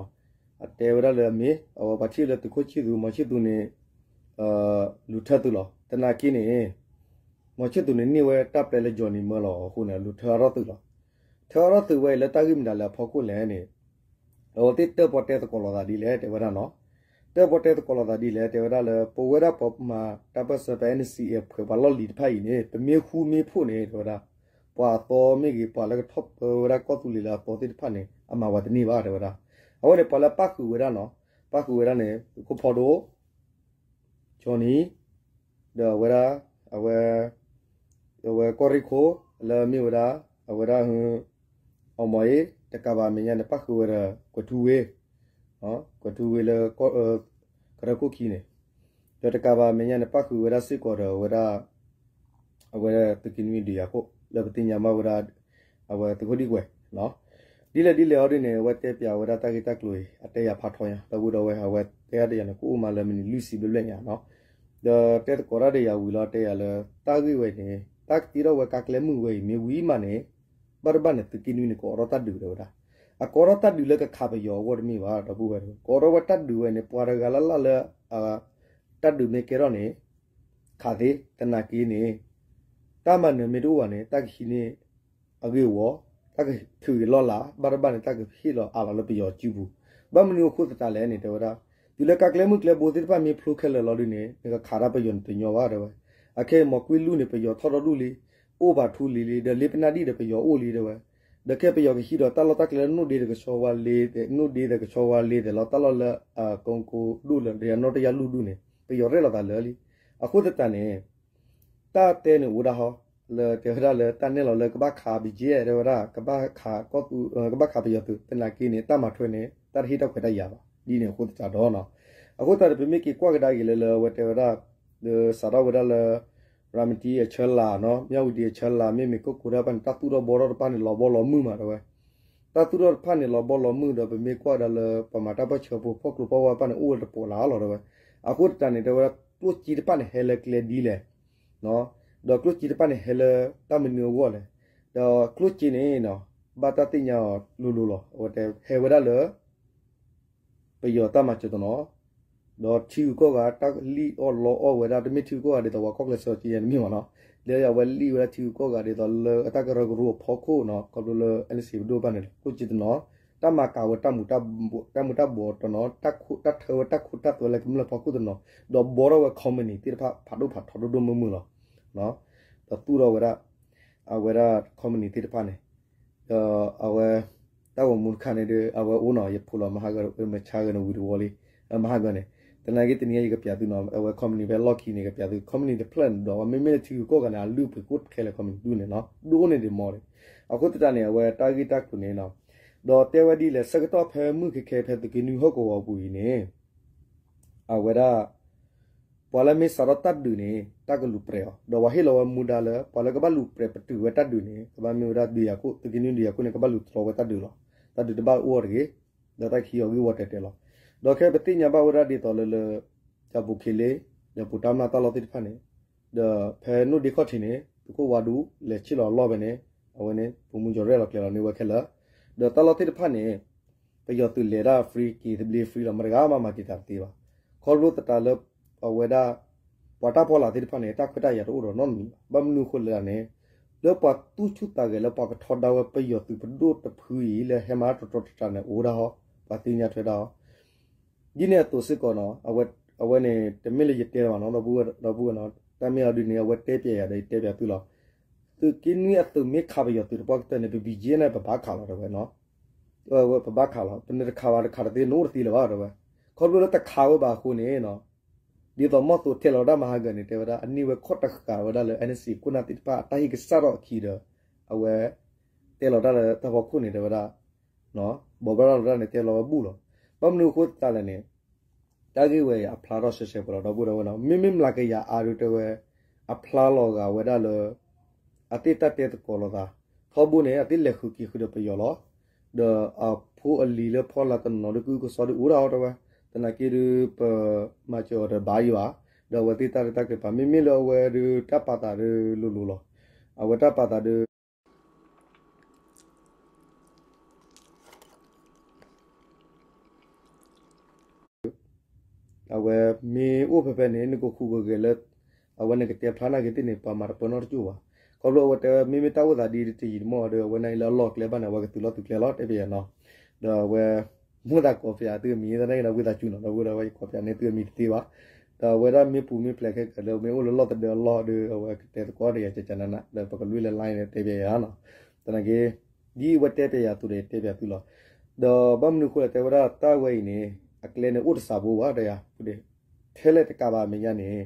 အတဲဝဲဒၣ်လၢအမ့ၢ် အဝဲပှၤထံၣ်လၢသုးခိၣ်ဆံၣ်သူ မီၤဆံၣ်သူန့ၣ် လူၤထၢသုးလီၤ. သနာ်က့န့ၣ် မီၤဆံၣ်သူန့ၣ်န့ၢ်ဝဲတၢ်ပျဲလၢ Johnny မၢလီၤအဃိန့ၣ် လူၤထၢအါထီၣ်သုးလီၤ. ထၢအါထီၣ်သုးဝဲအံၤလၢတၢ်ဂ့ၢ်မတၤလၢအဖီခိၣ်လဲၣ်န့ၣ် အဝဲသ့ၣ်တၢၣ်ပီၣ်တဲသကိးလိာ်သးဒ်လဲၣ် တဲဝဲဒၣ်နီၤ. တၢၣ်ပီၣ်တဲသကိးလိာ်သးဒ်လဲၣ် တဲဝဲဒၣ်လၢ ပဝဲဒၣ်ပှၤမၤတၢ်ပၢၢ်ဆၢဖဲ NCA ဖှဲးပှၤလီၢ်လံၤတဖၣ်အံၤန့ၣ် ပမ့ၢ်ဃူမ့ၢ်ဖိးန့ၣ် တဲဝဲဒၣ် ပှၤအသီမ့ၢ်ဂ့ၤ ပှၤလၢကထီၣ်ပၢဝဲဒၣ်ကီၢ်သူလ့ၤလၢအသီသ့ၣ်တဖၣ်န့ၣ် အမၤဝဲတန့ၢ်ဘၣ် တဲဝဲဒၣ်. အဝဲန့ၣ် ပှၤလၢပၣ်ဃုာ်ဝဲဒၣ်နီၤ ပၣ်ဃုာ်ဝဲဒၣ်န့ၣ် သုးခိၣ်ဖီဒိၣ် Johnny ဒီးအဝဲဒၣ် အဝဲ အဝဲကီၢ်ရ့ၣ်ခိၣ် လၢအမ့ၢ်ဝဲဒၣ် အဝဲဒၣ် အီမီၤအ့ တကးဘၣ်အမဲာ်ညါန့ၣ် ပၣ်ဃုာ်ဝဲဒီး ကွဲၤထူဝ့ ကွဲၤထူဝ့လၢ ကရၢခိၣ်ခံန့ၣ် ဒီးတကးဘၣ်အမဲာ်ညါန့ၣ် ပၣ်ဃုာ်ဝဲဒၣ်စ့ၢ်ကီးဒီးအဝဲဒၣ် အဝဲသုးက့နွံဒုးယၤခိၣ် လၢပသ့ၣ်ညါဘၣ်ဝဲဒၣ် အဝဲသုးခိၣ်ဒံကွဲး ဒ်လဲၣ်ဒ်လဲၣ်အီၤဒ်န့ၣ် အဝဲတဲပၠးဝဲဒၣ်တၢ်ဂ့ၢ်တၢ်ကျိၤအံၤ အတဲယၤဖးထီညါ ဒီပုၢ်ဒီဝဲၢ် အဝဲတဲဒၣ်တယၤန့ၣ် ကအိၣ်မးလၢမံးနံးလွံၢ်ဆံဘျဲၣ်ဘျဲၣ်ညါနီၤ ဒီးတဲသကိးတၢ်ဒီးယၤဝံၤလီၤ တဲယၤလၢ တၢ်ဂ့ၢ်ဝဲအံၤန့ၣ် တၢ်ကတ့ထီၣ်ဝဲကါကျဲမုၢ်ဝဲအံၤ မ့ၢ်ဝံၤမးန့ၣ် ဘၣ်တဘၣ်န့ၣ် သုးက့နွံန့ၣ် ကအိးထီၣ်တၢ်ဒုးတဲဝဲဒၣ်. အကအိးထီၣ်တၢ်ဒုးလၢကခးပယီၤအဂီၢ်တမ့ၢ်ဘၣ် ဒီပုၢ်ဝဲၢ်တဝဲၢ် ကအိးထီၣ်ဝဲတၢ်ဒုးဝဲန့ၣ် ပှၤတဂၤလၢ်လၢ်လၢ တၢ်ဒုးမ့ၢ်ကဲထီၣ်န့ၣ် ခးသ့သနာ်က့န့ၣ် တၢ်မၤနၢၤမ့ၢ်တအိၣ်ဘၣ်န့ၣ် တၢ်ကဟံးန့ၢ်အဂ့ၢ်အဝီ, တၢ်ကထုးဂ့ၤလီၢ်လၤ, ဘၣ်တဘၣ်န့ၣ် တၢ်ကဟ့ၣ်လီၤအးလီၤလၢပယီၤစုပူၤ. ဘၣ်မနုၤအဃိသတးလဲၣ်န့ၣ် တဲဝဲဒၣ်, တုၤလၢကါကျဲမုၢ်ကျဲဘိသ့ၣ်တဖၣ်မ့ၢ်ဖျိခဲလၢာ်လီၤဒုန့ၣ် နကခးတၢ်ပယီၤန့ၣ်တညီဘၣ် တဲဝဲ. အခဲအံၤ မီၤကွံလူၢ်န့ၣ် ပယီၤထီၣ်ဒီဒူၣ်လံ, အိၣ်ပာ်ထူလံၤလံ, ဒီးလ့ပနၣ်ဒံၣ်ဒီးပယီၤအိၣ်လံ တဲဝဲ. ဒီးခဲပယီၤကဟံးဒီးတၢ်လီၢ်တၢ်ကျဲလၢနိၣ်ဒ့ဒီးကဆီဝါလ့, နိၣ်ဒ့ဒီးကဆီဝါလ့ဒီးလီၤ တၢ်လီၢ်လၢ ကီၢ်ကိဒိၣ်လၢ တယၤနီတယၤလူၢ်ဒူၣ်န့ၣ် ပယီၤရဲၣ်လီၤသးလၢာ်လံ. အဃိသတးန့ၣ် တၢ်တဲန့ၣ်အိၣ်ဒၣ်ဟီ, လၢတဲဝဲဒၣ်လၢတၢ်နဲၣ်လီၤလၢကဘၣ်ခး ဘံကဲ တဲဝဲဒၣ်, ကဘၣ်ခးကီၢ်သူ, ကဘၣ်ခးပယီၤသုး သနာ်က့န့ၣ် တၢ်မၤထွဲန့ၣ် တၢ်တဟ့ၣ်တၢ်ခွဲးတၢ်ယာ်ဘၣ်. ဒ်န့ၣ်အဃိသတးဒီး အဃိသတးဒီး ပမ့ၢ်က့ၤကွၢ်ကဒါက့ၤလၢလၢအဝဲတဲဝဲဒၣ်, ဒီးစးထီၣ်ဝဲဒၣ်လၢ ရၤမတံအဆၢလာ်နီၤ, မၠၣ်ဝတံအဆၢလာ်, မ့မ့ၢ်ကိၣ်ကိၤတၢ်တဖၣ်န့ၣ် တၢ်သူၣ်ထီၣ်ဘှီထီၣ်တဖၣ်န့ၣ် လီၤဘီလီၤမုၢ်မး တဲဝဲ. တၢ်သူၣ်ထီၣ်တဖၣ်န့ၣ် လီၤဘီလီၤမုၢ်ဒီး ပမ့ၢ်ကွၢ်ကဒါလၢ ပှၤမၤတၢ်ပၢၢ်ဆၢဖိ ဖီၣ်ကျိဖီၣ်ဝါတဖၣ်န့ၣ် အိၣ်ဝဲတပိးလၢ်လီၤ တဲဝဲ. အဃိသတးန့ၣ် တဲဝဲဒၣ် ကျိၣ်စ့တဖၣ်န့ၣ် ဟဲလၢကျဲဒ်လဲၣ် ဒီးကျိၣ်စ့တဖၣ်န့ၣ် ဟဲလၢတၢ်မနုၤအဂီၢ်လဲၣ်. ဒီးကျိၣ်စ့န့ၣ် ဘၣ်တၢ်သ့ၣ်ညါအီၤလိၤလိၤလီၤ. အဝဲတဲဟဲဝဲဒၣ်လၢ ပယီၤတၢ်မၤစၢၤတနီၤ, ဒီးထံဂုၤကီၢ်ဂၤ တၢ်လံၣ်အီၣ်လီအီၣ်ဝဲဒၣ် တမ့ၢ်ထံဂုၤကီၢ်ဂၤဒ်သိးပှၤကီၢ်ချၢဆၢကယဲၢ်တမ့ၢ်ဘၣ်နီၤ, လၢအဝဲလံၣ်ဝဲဒၣ်ထံဂုၤကီၢ်ဂၤဒ်သိးလၢအတၢ်ကရၢကရိအဖီခိၣ်နီၤ, ခီဖျိလၢ NCA ပဒိၣ်ဘၣ်န့ၣ် ကျိၣ်စ့တနီၤ, တၢ်မၤကၤဝဲ တၢ်မူၤတၢ်ဘှီးတနီၤ, တၢ်ထၢဝဲတၢ်ခိတၢ်သွဲလၢကမျၢၢ်ဖီခိၣ်တနီၤ, ဒီးဘှီထီၣ်ဝဲ company သ့ၣ်တဖၣ် ဖးဒိၣ်ဖးထီဒိၣ်ဒိၣ်မုၢ်မုၢ်လီၤ. ဒီးသူၣ်ထီၣ်ဝဲဒၣ် အဝဲဒၣ် company သ့ၣ်တဖၣ်န့ၣ်, ဒီးအဝဲ တၢ်ဂီၤမူတခါန့ၣ်ဒီး အဝဲအိၣ်နီၤ ယဖိလီၤမဟါဂၤ မဆါဂၤန့ၣ်ဝံၤတဝီလံ, မဟါဂၤန့ၣ်, သနာ်က့တနံၤအံၤ ယကပျးသုနီၤ အဝဲ company ဖဲလီၢ်ခံန့ၣ် ကပျးသု company တဖျၢၣ်န့ၣ်ဒီး မ့မ့ၢ်လၢထံဂုၤကီၢ်ဂၤန့ၣ် အလုၢ်ပှ့ၤကိၣ်ခဲလၢာ် company ဒူၣ်န့ၣ်နီၤ ဒိၣ်န့ၢ်ဒံးမီၢ်န့ၣ်. အဃိသတးန့ၣ် အဝဲတၢ်ဂ့ၢ်တၢ်ကျိၤန့ၣ်နီၤ, ဒီးတဲဝဲဒ်လဲၣ် ဆၢကတီၢ်ဖဲမုၢ်ခဲခဲဖဲသုးက့နွံဟီၣ်ကဝီၤပူၤအံၤန့ၣ် အဝဲဒၣ် ပှၤလၢမ့ၢ်စးထီၣ်တၢ်ဒုးန့ၣ် တၢ်ကလူၤပြဲးအီၤ, ဒီးပှၤဟ့ၣ်လီၤဝဲမူဒါလၢ ပှၤလၢကဘၣ်လူၤပြဲးပတုာ်ဝဲတၢ်ဒုးန့ၣ် ကဘၣ်မ့ၢ်ဝဲဒၣ်ဒုးယၤခိၣ် သုးက့နွံဒုးယၤခိၣ်န့ၣ် ကဘၣ်လူၤတြီဝဲတၢ်ဒုးလီၤ. တၢ်ဒုးတဘၣ်အိၣ်အီၤတဂ့ၤ, ဒီးတၢ်ကဟံးအီၤဂ့ၢ်ဝီတဲာ်တဲာ်လီၤ. ဒီးခဲပသ့ၣ်ညါဘၣ်ဝဲဒၣ်ဒ်သိးလၢလၢ တၢ်ပူၤခ့လ့, ဒီးပူၤတၢ်မျၢ်တၢ်လီၢ်သ့ၣ်တဖၣ်န့ၣ်, ဒီးဖဲနိၣ်ဒ့ခီၣ်ထံးန့ၣ် သုးခိၣ်ဝါဒူ လဲၤဆ့ၣ်လီၤအလီၢ်ဖဲန့ၣ်, အဝဲန့ၣ် ပိာ်မုၣ်ကၠီၤရဲၣ်လီၤကျဲၤလီၤန့ၢ်ဝဲခဲလၢာ်, ဒီးတၢ်လီၢ်သ့ၣ်တဖၣ်န့ၣ် ပယီၤသုးလဲၤဒၣ် free က့ၤသဘျ့ free လီၤ မတၤတဂၤမးမၤတံာ်တာ်တသ့ဘၣ်. ခီဖျိသတးလၢ အဝဲဒၣ် ပှၤတၢ်ဖီလာ်သ့ၣ်တဖၣ်န့ၣ် တၢ်ခွဲးတၢ်ယာ်တအိၣ်ဒီးနီတမံၤဘၣ်. ဘၣ်မနုၤအဃိလဲၣ်န့ၣ် လၢပှၤသူၣ်ဆူၣ်သးဂဲၤလၢပှၤကထီဒါဝဲပယီၤသုးပဒိၣ်တဖုအံၤ လၢဟဲမၤတတီတတၢ်န့ၣ် အိၣ်ဒၣ်ဟီ, ပှၤသ့ၣ်ညါထွဲဒၣ်ဟီ ဒ်န့ၣ်အသိးစ့ၢ်ကီးနီၤ, အဝဲန့ၣ် တမ့ၢ်လၢယတဲလၢၤဘၣ်နီၤ ဒီပုၢ်ဝဲၢ်နီၤ, တၢ်မ့ၢ်အီၤဒ်န့ၣ် အဝဲတဲပျဲယၤဒီး ယတဲပျဲသုလီၤ. သုးက့နွံအသုးမ့ၢ်ခးပယီၤသုးတပှၢ်ကတၢၢ်န့ၣ် ပ ဘီၣ်ကၠ့ၣ် န့ၣ် ပဘၣ်ခးလီၤတဲဝဲနီၤ. ပဘၣ်ခးလီၤ, ပနတခးဘၣ် တခးတသ့ နအိၣ်တသ့လၢၤဘၣ်တဲဝဲ. ခီဖျိလၢတခးဝဲဘၣ်အဃိန့ၣ်နီၤ, ဒ်သိးမီၢ်သိးထဲလီၤဒၣ်မဟါဂၤန့ၣ် တဲဝဲဒၣ် အန့ၢ်ဝဲခီၣ်တဃာ်ဝဲဒၣ်လၢ NCA ခိၣ်နၢ်သ့ၣ်တဖၣ် အတၢ်ဟ့ၣ်ကစၢ်ထီၣ်အခံဒီး အဝဲ တဲလီၤတၢ်လၢတၢ်ဖီခိၣ်န့ၣ် တဲဝဲဒၣ် ဘိးဘၣ်ရၤလီၤတၢ်န့ၣ် တဲလီၤဝဲဘူၣ်လီၤ. ဘၣ်မနုၤအဃိသတးလဲၣ်န့ၣ် တၢ်ဂ့ၢ်ဝဲအံၤအဖျါထီၣ်ရှဲရှဲပှဲၤလီၤ ဒီပုၢ်ဒီဝဲၢ်နီၤ. မ့မ့ၢ်မျးကယၤအါဒုးတဲဝဲ အဖျါလီၤဂာ်ဝဲဒၣ်လၢ အသ့ၣ်တၢ်တဲသကိးလိာ်သး ထီဘိန့ၣ် အသ့ၣ်လဲၤဃုာ်က့ၤဃုာ်ဒီးပယီၤလီၤ. ဒီးအဖိအလံၤလၢဖီလာ်တနီၤဒုး ကအုကစွါဒုးအိၣ်ဒၣ်အီၤတဲဝဲ. သနာ်က့ဒုး ပမၤစၢၤအီၤတဘၣ်ယံၤဘၣ်. ဒီးအဝဲသ့ၣ်တၢ်ရဲၣ်တၢ်ကျဲၤပာ် မ့မ့ၢ်လၢအဝဲဒုး တၢ်ပာ်သးဒုးလိၤလိၤလီၤ. အဝဲတၢ်ပာ်သးဒုး အဝဲမ့ၢ်အိၣ်ဖဲဖဲန့ၣ် နကဃုာ်ကဂဲၤလၢ အဝဲန့ၣ်ကတဲဖျါနာ်က့ၤသ့ၣ်န့ၣ် ပှၤမၤတပၢၢ်နီတကၠိၢ်ဘၣ်. ခီဖျိအဝဲတဲဝဲ မ့မ့ၢ်တၢ်အိၣ်သးဒ်တယံာ်တမီၢ်ဒီး အဝဲန့ၣ်လၢအလီၢ်ကျဲဘၣ်န့ၣ် အဝဲကသုးလီၢ်သုးကျဲလီၤ တဲပယၤနီၤ. ဒီးအဝဲ မိၣ်သးကိးပယၤသုအမံၤ သနာ်က့န့ၣ် ဝံသးစူၤနီၤ ဒီပုၢ်ဒီဝဲၢ် ယကိးပယၤန့ၣ်သုအမံၤတသ့ဘၣ်. ဒီးအဝဲဒၣ်မ့ၢ်ပူၤမ့ၢ်ဖျဲးခဲကၢၤလၢ မ့ၢ်အိၣ်လၢလီၢ်သဒၢအလီၢ်ဒီး အဝဲကတဲသကိးဒီးယၤကကနန ဒီးပကလွံၢ်လၢ line န့ၣ် တဲပယၤနီၤ. သနာ်က့ ဒ်အဝဲတဲပယၤသုဒီး ယတဲပယၤသုလီၤ. ဒီးဘၣ်မနုၤအဃိလဲၣ် တဲဝဲဒၣ်တၢ်ဝဲအံၤန့ၣ် အကျဲန့ၣ်အိၣ်တစးဘိဘၣ် တဲယၤ ထဲလဲၣ်တကးဘၣ်အမဲာ်ညါန့ၣ်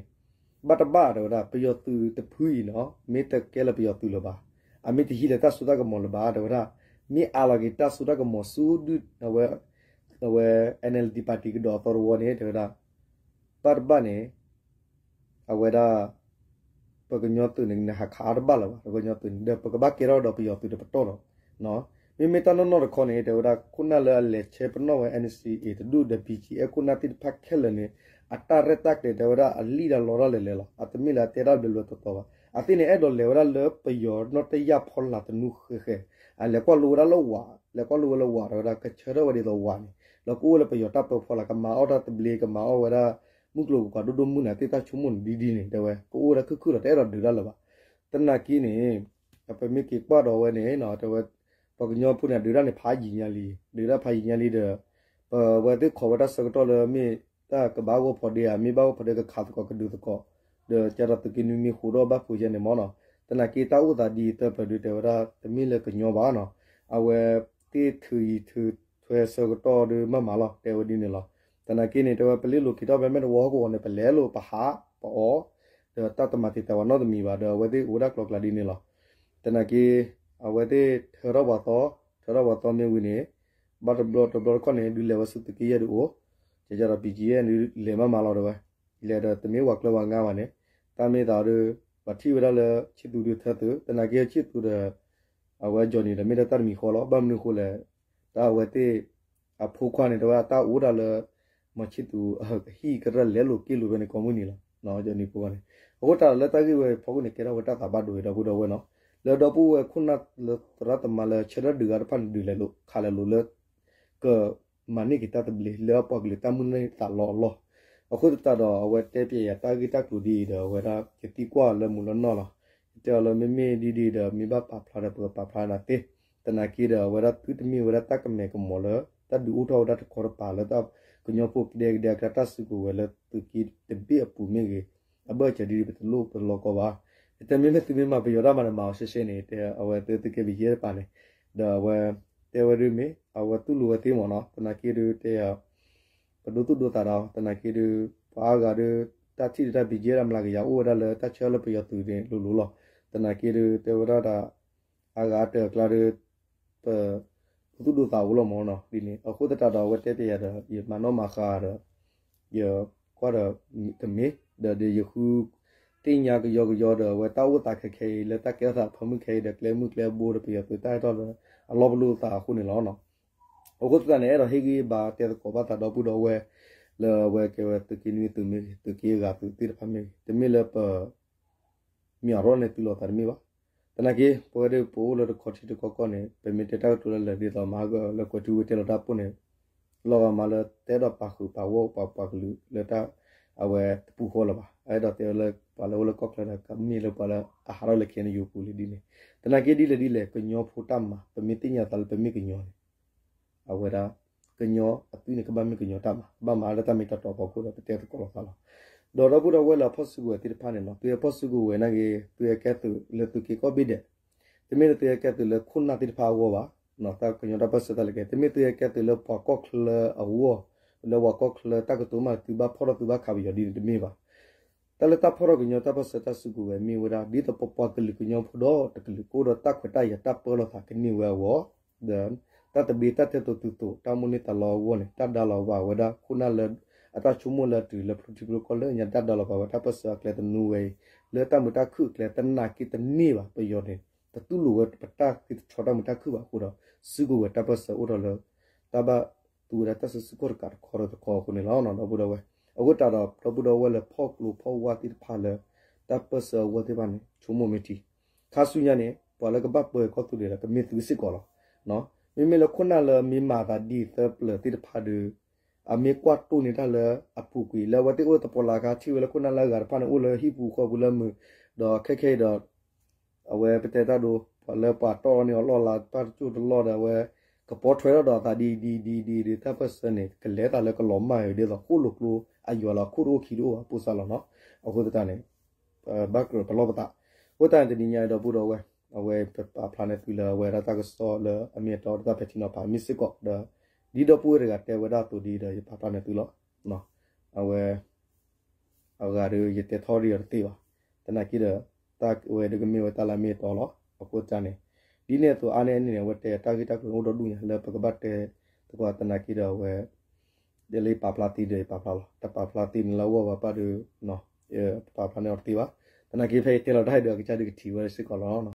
ဘၣ်တဘၣ်တဲဝဲဒၣ် ပယီၤသုးတဖုအံၤနီၤ မ့ၢ်တကဲလၢပယီၤသုးလၢၤဘၣ်, အမ့ၢ်တဟံးလၢတၢ်စိတၢ်ကမီၤလၢၤဘၣ် တဲဝဲဒၣ်, မ့ၢ်အးလီၤက့ၤတၢ်စိတၢ်ကမီၤဆူဒုၣ် အဝဲ အဝဲ NLD party ကဒီးအသီတဝီန့ၣ် တဲဝဲဒၣ် ဘၣ်တဘၣ်န့ၣ် အဝဲဒၣ် ပ ပကညီသုးန့ၣ် နဟးခးအါတဘၣ်လၢၤဘၣ်, ပကညီသုးန့ၣ်ဒီး ပကဘၣ်ကဲထီၣ်ဒီးပယီၤသုးတပတီၢ်ဒီး မ့မ့ၢ်တၢ်နီၢ်နီၢ်တခီန့ၣ် တဲဝဲဒၣ် ခိၣ်နၢ်လၢအလဲၤဆဲပနီၣ်ဝဲ NCA တဒူၣ်ဒီး ဘီကၠံအဲၣ် ခိၣ်နၢ်သ့ၣ်တဖၣ်ခဲလၢာ်န့ၣ် အတၢ်ရဲၣ်တၢ်ကျဲၤတဲဝဲဒၣ်အလံၣ်ဒၣ်လီတၢ်လဲၤလဲၤလီၤ. အတမ့ၢ်လၢအတဲတၢ်ဘျဲးဘျဲးတီတီဘၣ်. အသ့ၣ်န့ၣ် အဲၣ်ဒိးလဲၤဝဲဒၣ်လၢပယီၤနီၢ်တယၢ်ဖီလာ်သနူဃဲဃဲ, အလဲၤကွၢ်လိဝဲဒၣ်လၢဝး, လဲၤကွၢ်လိဝဲလၢဝး တဲဝဲဒၣ် ကဆၢထၢၣ်ဝဲဒ်သိးဝးန့ၣ် လၢကအိၣ်လၢပယီၤတၢ်ပၢဖီလာ် ကမၤအီၣ်တၢ်သဘျ့ ကမၤအီၣ်ဝဲဒၣ် မုၢ်ကျိၤဝဲၤကွာ်ဒိၣ်ဒိၣ်မုၢ်န့ၣ် အသ့ၣ်တၢ်ဆိကမိၣ်န့ၣ်ဒ်ဒ်န့ၣ် တဲဝဲ ကအိၣ်ဝဲဒၣ်ခုၣ်ခုၣ်လီၤ တအဲၣ်ဒိးဒုးတၢ်လၢၤဘၣ်. သနာ်က့န့ၣ် ပမ့ၢ်က့ၤကွၢ်ဒီးဝဲန့ၣ် တဲဝဲ ပှၤကညီဖိန့ၣ် ဒုးတၢ်န့ၣ် ဖးယံာ်ညါလံ, ဒုးတၢ်ဖးယံာ်ညါလံဒီး ပဝဲသ့ၣ်ခိးဝဲတၢ်ဆၢကတီၢ်လၢမ့ၢ်တၢ်ကဘၣ်ဂီၢ်ဖီဒ့ဧါ, မ့ၢ်ဘၣ်ဂီၢ်ဖီဒ့ ကခးသကိးကဒုးသကိး ဒီးကဒီးသုးက့နွံမ့ၢ်ဃိးဒီးဘၣ်ဖိယဲန့ၣ်မ့ၢ်နီၤ. သနာ်က့တၢ်အိၣ်သးဒ်အံၤသၢပၢၤဒုးတဲဝဲဒၣ် တမ့ၢ်လၢကညီဘၣ်နီၤ. အဝဲသ့ၣ်ထုးယံၤထုးထွဲဆၢကတီၢ်ဒုးမၤမၤလီၤ တဲဝဲဒ်န့ၣ်လီၤ. သနာ်က့န့ၣ် တဲဝဲပလ့ၣ်လိၤက့ၤထီၣ်ဖဲမဲာ်တဝီဟီၣ်ကဝီၤန့ၣ် ပလဲၤလိာ်ပဟးပအီၣ် ဒီးတၢ်တမၤတံာ်တာ်ဝဲနီတမံၤဘၣ် ဒီးအဝဲသ့ၣ်အိၣ်ဝဲဒၣ်ကျိၤကျဲဒ်န့ၣ်လီၤ. သနာ်က့ အဝဲသ့ၣ်ထၢထီၣ်ပှၤသီ, ထၢထီၣ်ပှၤသီမ့ၢ်ဝံၤန့ၣ် ဘၣ်တဘျီတဘျီတခီၣ်န့ၣ် ဒုးလဲၤဝဲဆူသုးက့ယဲၢ်ဒုးအိၣ်, ကကဒီး ဘီကၠံအဲၣ် ဒုးလဲၤမၤမၤလီၤတဲဝဲ, လဲၤဒီးတမ့ၢ်ဝၤကျၢၤဝၤငါဘၣ်န့ၣ်, တၢ်မ့ၢ်သးဒီး ပှၤထံၣ်ဝဲဒၣ်လၢ ခၠံၣ်သူးဒုးထၢသုး သနာ်က့ခၠံၣ်သူးဒီး အဝဲ Johnny ဒီးမ့ၢ်ဒၣ်တၢ်တမံၤဃီလီၤ. ဘၣ်မနုၤအဃိလဲၣ်, တၢ်အဝဲသ့ၣ် အဖိခွါန့ၣ် တဲဝဲဒၣ်တၢ်အိၣ်ဒၣ်လၢ မီၤခၠံၣ်သူးအဟံၣ်ကရၢလဲၤလိာ်က့ၤလိာ်ဖဲန့ၣ်ကိးမုၢ်နံၤလီၤ. Johnny ဖိခွါန့ၣ် အဃိသတးဒီးလၢတၢ်ဂ့ၢ်ဝဲအဖီခိၣ်န့ၣ် ကဲထီၣ်ဝဲတၢ်သးဘၣ်ဒိဒီပုၢ်ဒီဝဲၢ်နီၤ, လၢဒီပုၢ်ဝဲၢ်ခိၣ်နၢ်လၢသရၣ်သမါလၢဆၢထၢၣ်ဒုးဂၤတဖၣ်န့ၣ် ဒုးလဲၤလိာ်ခးလဲၤလိာ်လၢ ကမၤန့ၢ်က့ၤတၢ်သဘျ့လၢအပှၤကလုာ်တၢ်မုၢ်လၢ်သးလီအလီၢ်. အဃိသတးဒီး အဝဲတဲပျဲယၤတၢ်ဂ့ၢ်တၢ်ကျိၤဒ်အံၤဒီး အဝဲဒၣ်ယသံကွၢ်လၢမုၢ်လၢနီၢ်လီၤ. ယတဲအီၤလၢမ့မ့ၢ်ဒ်ဒ်ဒီး မ့ၢ်ဘၣ်ပာ်ဖျါဒီးပကပာ်ဖျါနၤသ့, သနာ်က့ဒီး အဝဲဒၣ်သုတမ့ၢ်ဝဲဒၣ်တၢ်ကမဲာ်ကမီၤလၢ တၢ်ဒုးအိၣ်ထီၣ်ဝဲဒၣ်တခီတပၤလၢ ကညီဖိကဒဲကဒဲအကျါတၢ်စုကဝဲၤလၢသုးက့တဘ့ၣ်အပူၤမ့ၢ်ဂ့ၤ, အဘၢၣ်စၢၤဒ်ဒ် ပတလိၣ်ပတလီကီဘၣ်. ယတဲမ့မ့ၢ်သုမ့ၢ်မၤပယီၤတၢ်မၤန့ၣ် မၤအီၤရှဲရှဲန့ၣ် တဲအဝဲသုသုးက့ဘီကၠံအဲၣ်တပၤန့ၣ်, ဒီးအဝဲတဲဝဲဒ်မ့ၢ် အဝဲတူၢ်လိာ်ဝဲသ့မ့ၢ်နီၤ, သနာ်က့ဒုးတဲ ပဒိသူၣ်ဒိသးဒီး သနာ်က့ဒုး ပှၤအါဂၤဒီး တၢ်ထံၣ်ဒီးတၢ်ဘံကဲဒၣ်မျးကယၤအိၣ်ဝဲဒၣ်လၢတၢ်ဆၢလၢပယီၤသုးန့ၣ်လိၤလိၤလီၤ. သနာ်က့ဒုး တဲဝဲဒၣ်ဒီး အါဂၤအတၢၢ်အကျါဒီး ပဒိသူၣ်ဒိသးအိၣ်လီၤမ့ၢ်နီၤ ဒ်န့ၣ်. အဃိသတးဒီး အဝဲတဲပျဲယၤဒီး ယမၤနီၣ်မၤဃါဒီး ယကွၢ်ဒီးတမ့ၢ် ဒီးယဃုသ့ၣ်ညါကယီကယီဒီး အဝဲတၢ်အိၣ်သးခဲခဲအံၤ လၢတၢ်ကဲထီၣ်သးဖၢမုၢ်ခဲအံၤဒီး ကျဲမုၢ်ကျဲဘိဒီး ပယီၤသုးတၢ်ဟဲထီၣ်ဒီး အလီၢ်ပလိာ်သးအဃိန့ၣ်လီၤ. အဃိသတးန့ၣ် အဲၣ်ဒိးဟ့ၣ်ဂံၢ်ဘါတဲသကိးဘၣ်သးဒီပုၢ်ဒီဝဲၢ် လၢအဝဲကဲဝဲသုးက့နွံသုးမ့ၢ်ဂ့ၤ သုးက့အဂၤသုးသ့ၣ်တဖၣ်မ့ၢ်ဂ့ၤ တမ့ၢ်လၢပ မ့ၢ်အရီၣ်န့ၣ်သုးလီၤသးတမ့ၢ်ဘၣ်. သနာ်က့ ပဝဲဒၣ်ပအိၣ်လၢတခီထံတခီကီၢ်န့ၣ် ပမ့ၢ်တဲတၢ်ကတိၤလၢလၢာ်ဒ်သိးမၤဟးဂီၤလၢကွဲၤထူဝ့ၢ်တဲလီၤတၢ်ပိၢ်န့ၣ် လီၤဂာ်မးလၢတအဲၣ်ဒိးပာ်ဃုာ်ပာ်ဂီၢ်ပှၤပှၤကလုာ်လၢတၢ် အဝဲတပူၤဃီလၢၤဘၣ်. အအဲၣ်ဒိးတဲဝဲလၢပှၤလၢအိၣ်လၢကီၢ်ချၢဒီး ကမ့ၢ်လၢပှၤလၢအဟးထီၣ်လၢ KNU ပူၤလံဒ်န့ၣ်. သနာ်က့ဒ်လဲၣ်ဒ်လဲၣ် ကညီဖိတၢ်မၤ ပမ့ၢ်သ့ၣ်ညါသးလၢပမ့ၢ်ကညီန့ၣ် အဝဲဒၣ် ကညီအသွံၣ်န့ၣ် ကဘၣ်မ့ၢ်ကညီတၢ်မၤ ကဘၣ်မၤလၢတၢ်မ့ၢ်တၢ်တီအဖီခိၣ်ဒီး ပတဲသကိးလိာ်သးလီၤ. ဒီးဒီပုၢ်ဒီဝဲၢ်လၢအဖီၣ်စုကဝဲၤသ့ၣ်တဖၣ်န့ၣ်နီၤ သုဟဲဖီၣ်စုကဝဲၤနာ်က့ သုဟဲကဲသုးလၢသုးက့ကိးဘ့ၣ်ဒဲး တမ့ၢ်လၢသုဟဲကဲသုးလၢခိၣ်နၢ်သ့ၣ်တဖၣ်အဂီၢ်ဘၣ်, တၢ်ကညီတၢ်ပၢၢ်ဆၢတၢ်လဲၤကဲ တမ့ၢ်သုဟဲကဲသုးလၢပှၤကီၢ်ချၢအဂီၢ်, လၢပှၤကီၢ်ချၢတၢ်ကတိၤမး သုဘၣ်ဖီၣ်ထီၣ်သုဘၣ်ခးပယီၤဒ်န့ၣ်တမ့ၢ်ဘၣ်. တၢ်လၢတၢ်ဖီၣ်ထီၣ်ကညီတၢ်ပၢၢ်ဆၢတၢ်စုကဝဲၤမ့ၢ်ဝဲဒၣ် ဒ်သိးပပှၤကလုာ်ကညီဖိဒီတကလုာ်ကအိၣ်ဒီးတၢ်ခွဲးတၢ်ယာ်တၢ်ပၢလီၤသးကန့ၢ်ဝဲအဂီၢ်, ဒီး တၢ်သဘျ့တၢ်တဲသိးတုၤသိး တၢ်မိၣ်န့ၢ်သးလီအဂီၢ်န့ၣ် တၢ်ဒါလီၤဘၣ်ဝဲဒၣ်ခိၣ်နၢ်လၢ အတၢ်ဆိကမိၣ်လၢအတုၤလၢဖျိထံဖျိကီၢ်လၢညါ တၢ်ဒါလီၤဘၣ်ဝဲတၢ်ပၢၢ်ဆၢအကျဲသနူဝဲအံၤ လၢတၢ်မုာ်တၢ်ခုၣ်အကျဲ သနာ်က့တန့ၢ်ဘၣ် ပယီၤန့ၣ် တတူၢ်လိာ်ဝဲပတၢ်သ့ၣ်တထီတၢ်မုာ်တၢ်ခုၣ်ဘၣ်အဃိဒီး စုကဝဲၤတၢ်ပၢၢ်ဆၢအိၣ်ထီၣ်လၢ တၢ်ဘၣ်သူဝဲဒၣ်တၢ်စုဆူၣ်ခီၣ်တကးတခီဒီးတခီအဃိန့ၣ်လီၤ ဒီပုၢ်ဒီဝဲၢ်. အဃိသတးဒီး ဒီပုၢ်ဒီဝဲၢ်လၢဖီၣ်ကျိဖီၣ်ဝါသ့ၣ်တဖၣ်လၢ တၢ်ပၢၢ်ဆၢအဂီၢ်သ့ၣ်တဖၣ်န့ၣ် ဆိကမိၣ်မ့ၢ်ထံ ခါဆူညါန့ၣ် ပှၤလၢကဘၣ်ပၢကီၢ်သူလ့ၤဒီး ကမ့ၢ်သုစ့ၢ်ကီးလီၤ. မ့မ့ၢ်လၢခိၣ်နၢ်လၢမ့ၢ်မၤသးဒ်သၢပျၢၤသ့ၣ်တဖၣ်ဒီး အမ့ၢ်ကွၢ်တိၢ်န့ၢ်တၢ်လၢအပူၤကွံာ် လၢအဝဲသ့ၣ်အိၣ်သပီးလၢအခါ ထံၣ်ဝဲလၢခိၣ်နၢ်လၢအဂၤတဖၣ်န့ၣ် အိၣ်လၢဟံၣ်ပူၤဃီပူၤလၢမုာ် ဒီးခဲခဲအံၤဒီး အဝဲပတဲတၢ်ဒိ ပှၤလၢပှၤတီၢ်န့ၢ်အီၤလီၢ်လၤ တၢ်တကၠိၢ်တလီၢ်ဒီး အဝဲကပီၤထွဲထီၣ်ဒီးအသးဒ်ဒ်ဒ်ဒ်ဒီး တၢ်ပၢၢ်ဆၢန့ၣ် ကလဲၤသးလၢကလီၤမၢ်အံၤဒ်သိး ဃိၣ်လိာ်ကျိအယွၤလီၤ ခိၣ်တအိၣ်ခံတအိၣ်ဘၣ် ပိၢ်စၢ်လီၤနီၤ. အဃိသတးန့ၣ် ပဘၣ်ကြၢးပလီၢ်ပသး. အဃိသတးန့ၣ် တနံၤညါအံၤဒီပုၢ်ဒီဝဲၢ် အဝဲပပာ်ဖျါန့ၢ်သုလၢအဝဲဒၣ်တၢ်ကစီၣ်လၢအမ့ၢ်အတီတၢ်ဖဲထံနီၤဖးမ့ၢ်စ့ၢ်ကီးဒီး ဒ်ဒီပုၢ်ဝဲၢ်တဂၤတဲဝဲဒၣ်အသိးဒ်ဒီး ယပာ်ဖျါန့ၢ်သုလီၤ. အဝဲ အဂၤဒီး ယတဲထီၣ်ဒံးအီၤတသ့ဘၣ်. သနာ်က့ဒီး တၢ်ဝဲဒၣ်ကမ့ၢ်ဝဲတၢ်လၢအမ့ၢ်အတီလီၤ. အဃိသတးန့ၣ် ဒ်န့ၣ်အသိးအါန့ၢ်အန့ၣ်န့ၣ် အဝဲတဲတၢ်ဂ့ၢ်တၢ်ကျိၤန့ၣ်အိၣ်ဒီဒူၣ်ညါ လၢပကဘၣ်တဲသကိးသနာ်က့ဒီးအဝဲ ဒ်လၢယပာ်ဖျါသ့ဒီး ယပာ်ဖျါလီၤ. တပာ်ဖျါသ့န့ၣ်လၢအဂီၢ်ဘၣ်ပၢ်ဒီး ပာ်ဖျါန့ၢ်အီၤတသ့ဘၣ်. သနာ်က့ဖဲယတဲလီၤတၢ်အံၤဒီး အကစၢ်ဒုးကထံၣ်ဝဲစ့ၢ်ကီးလီၤ.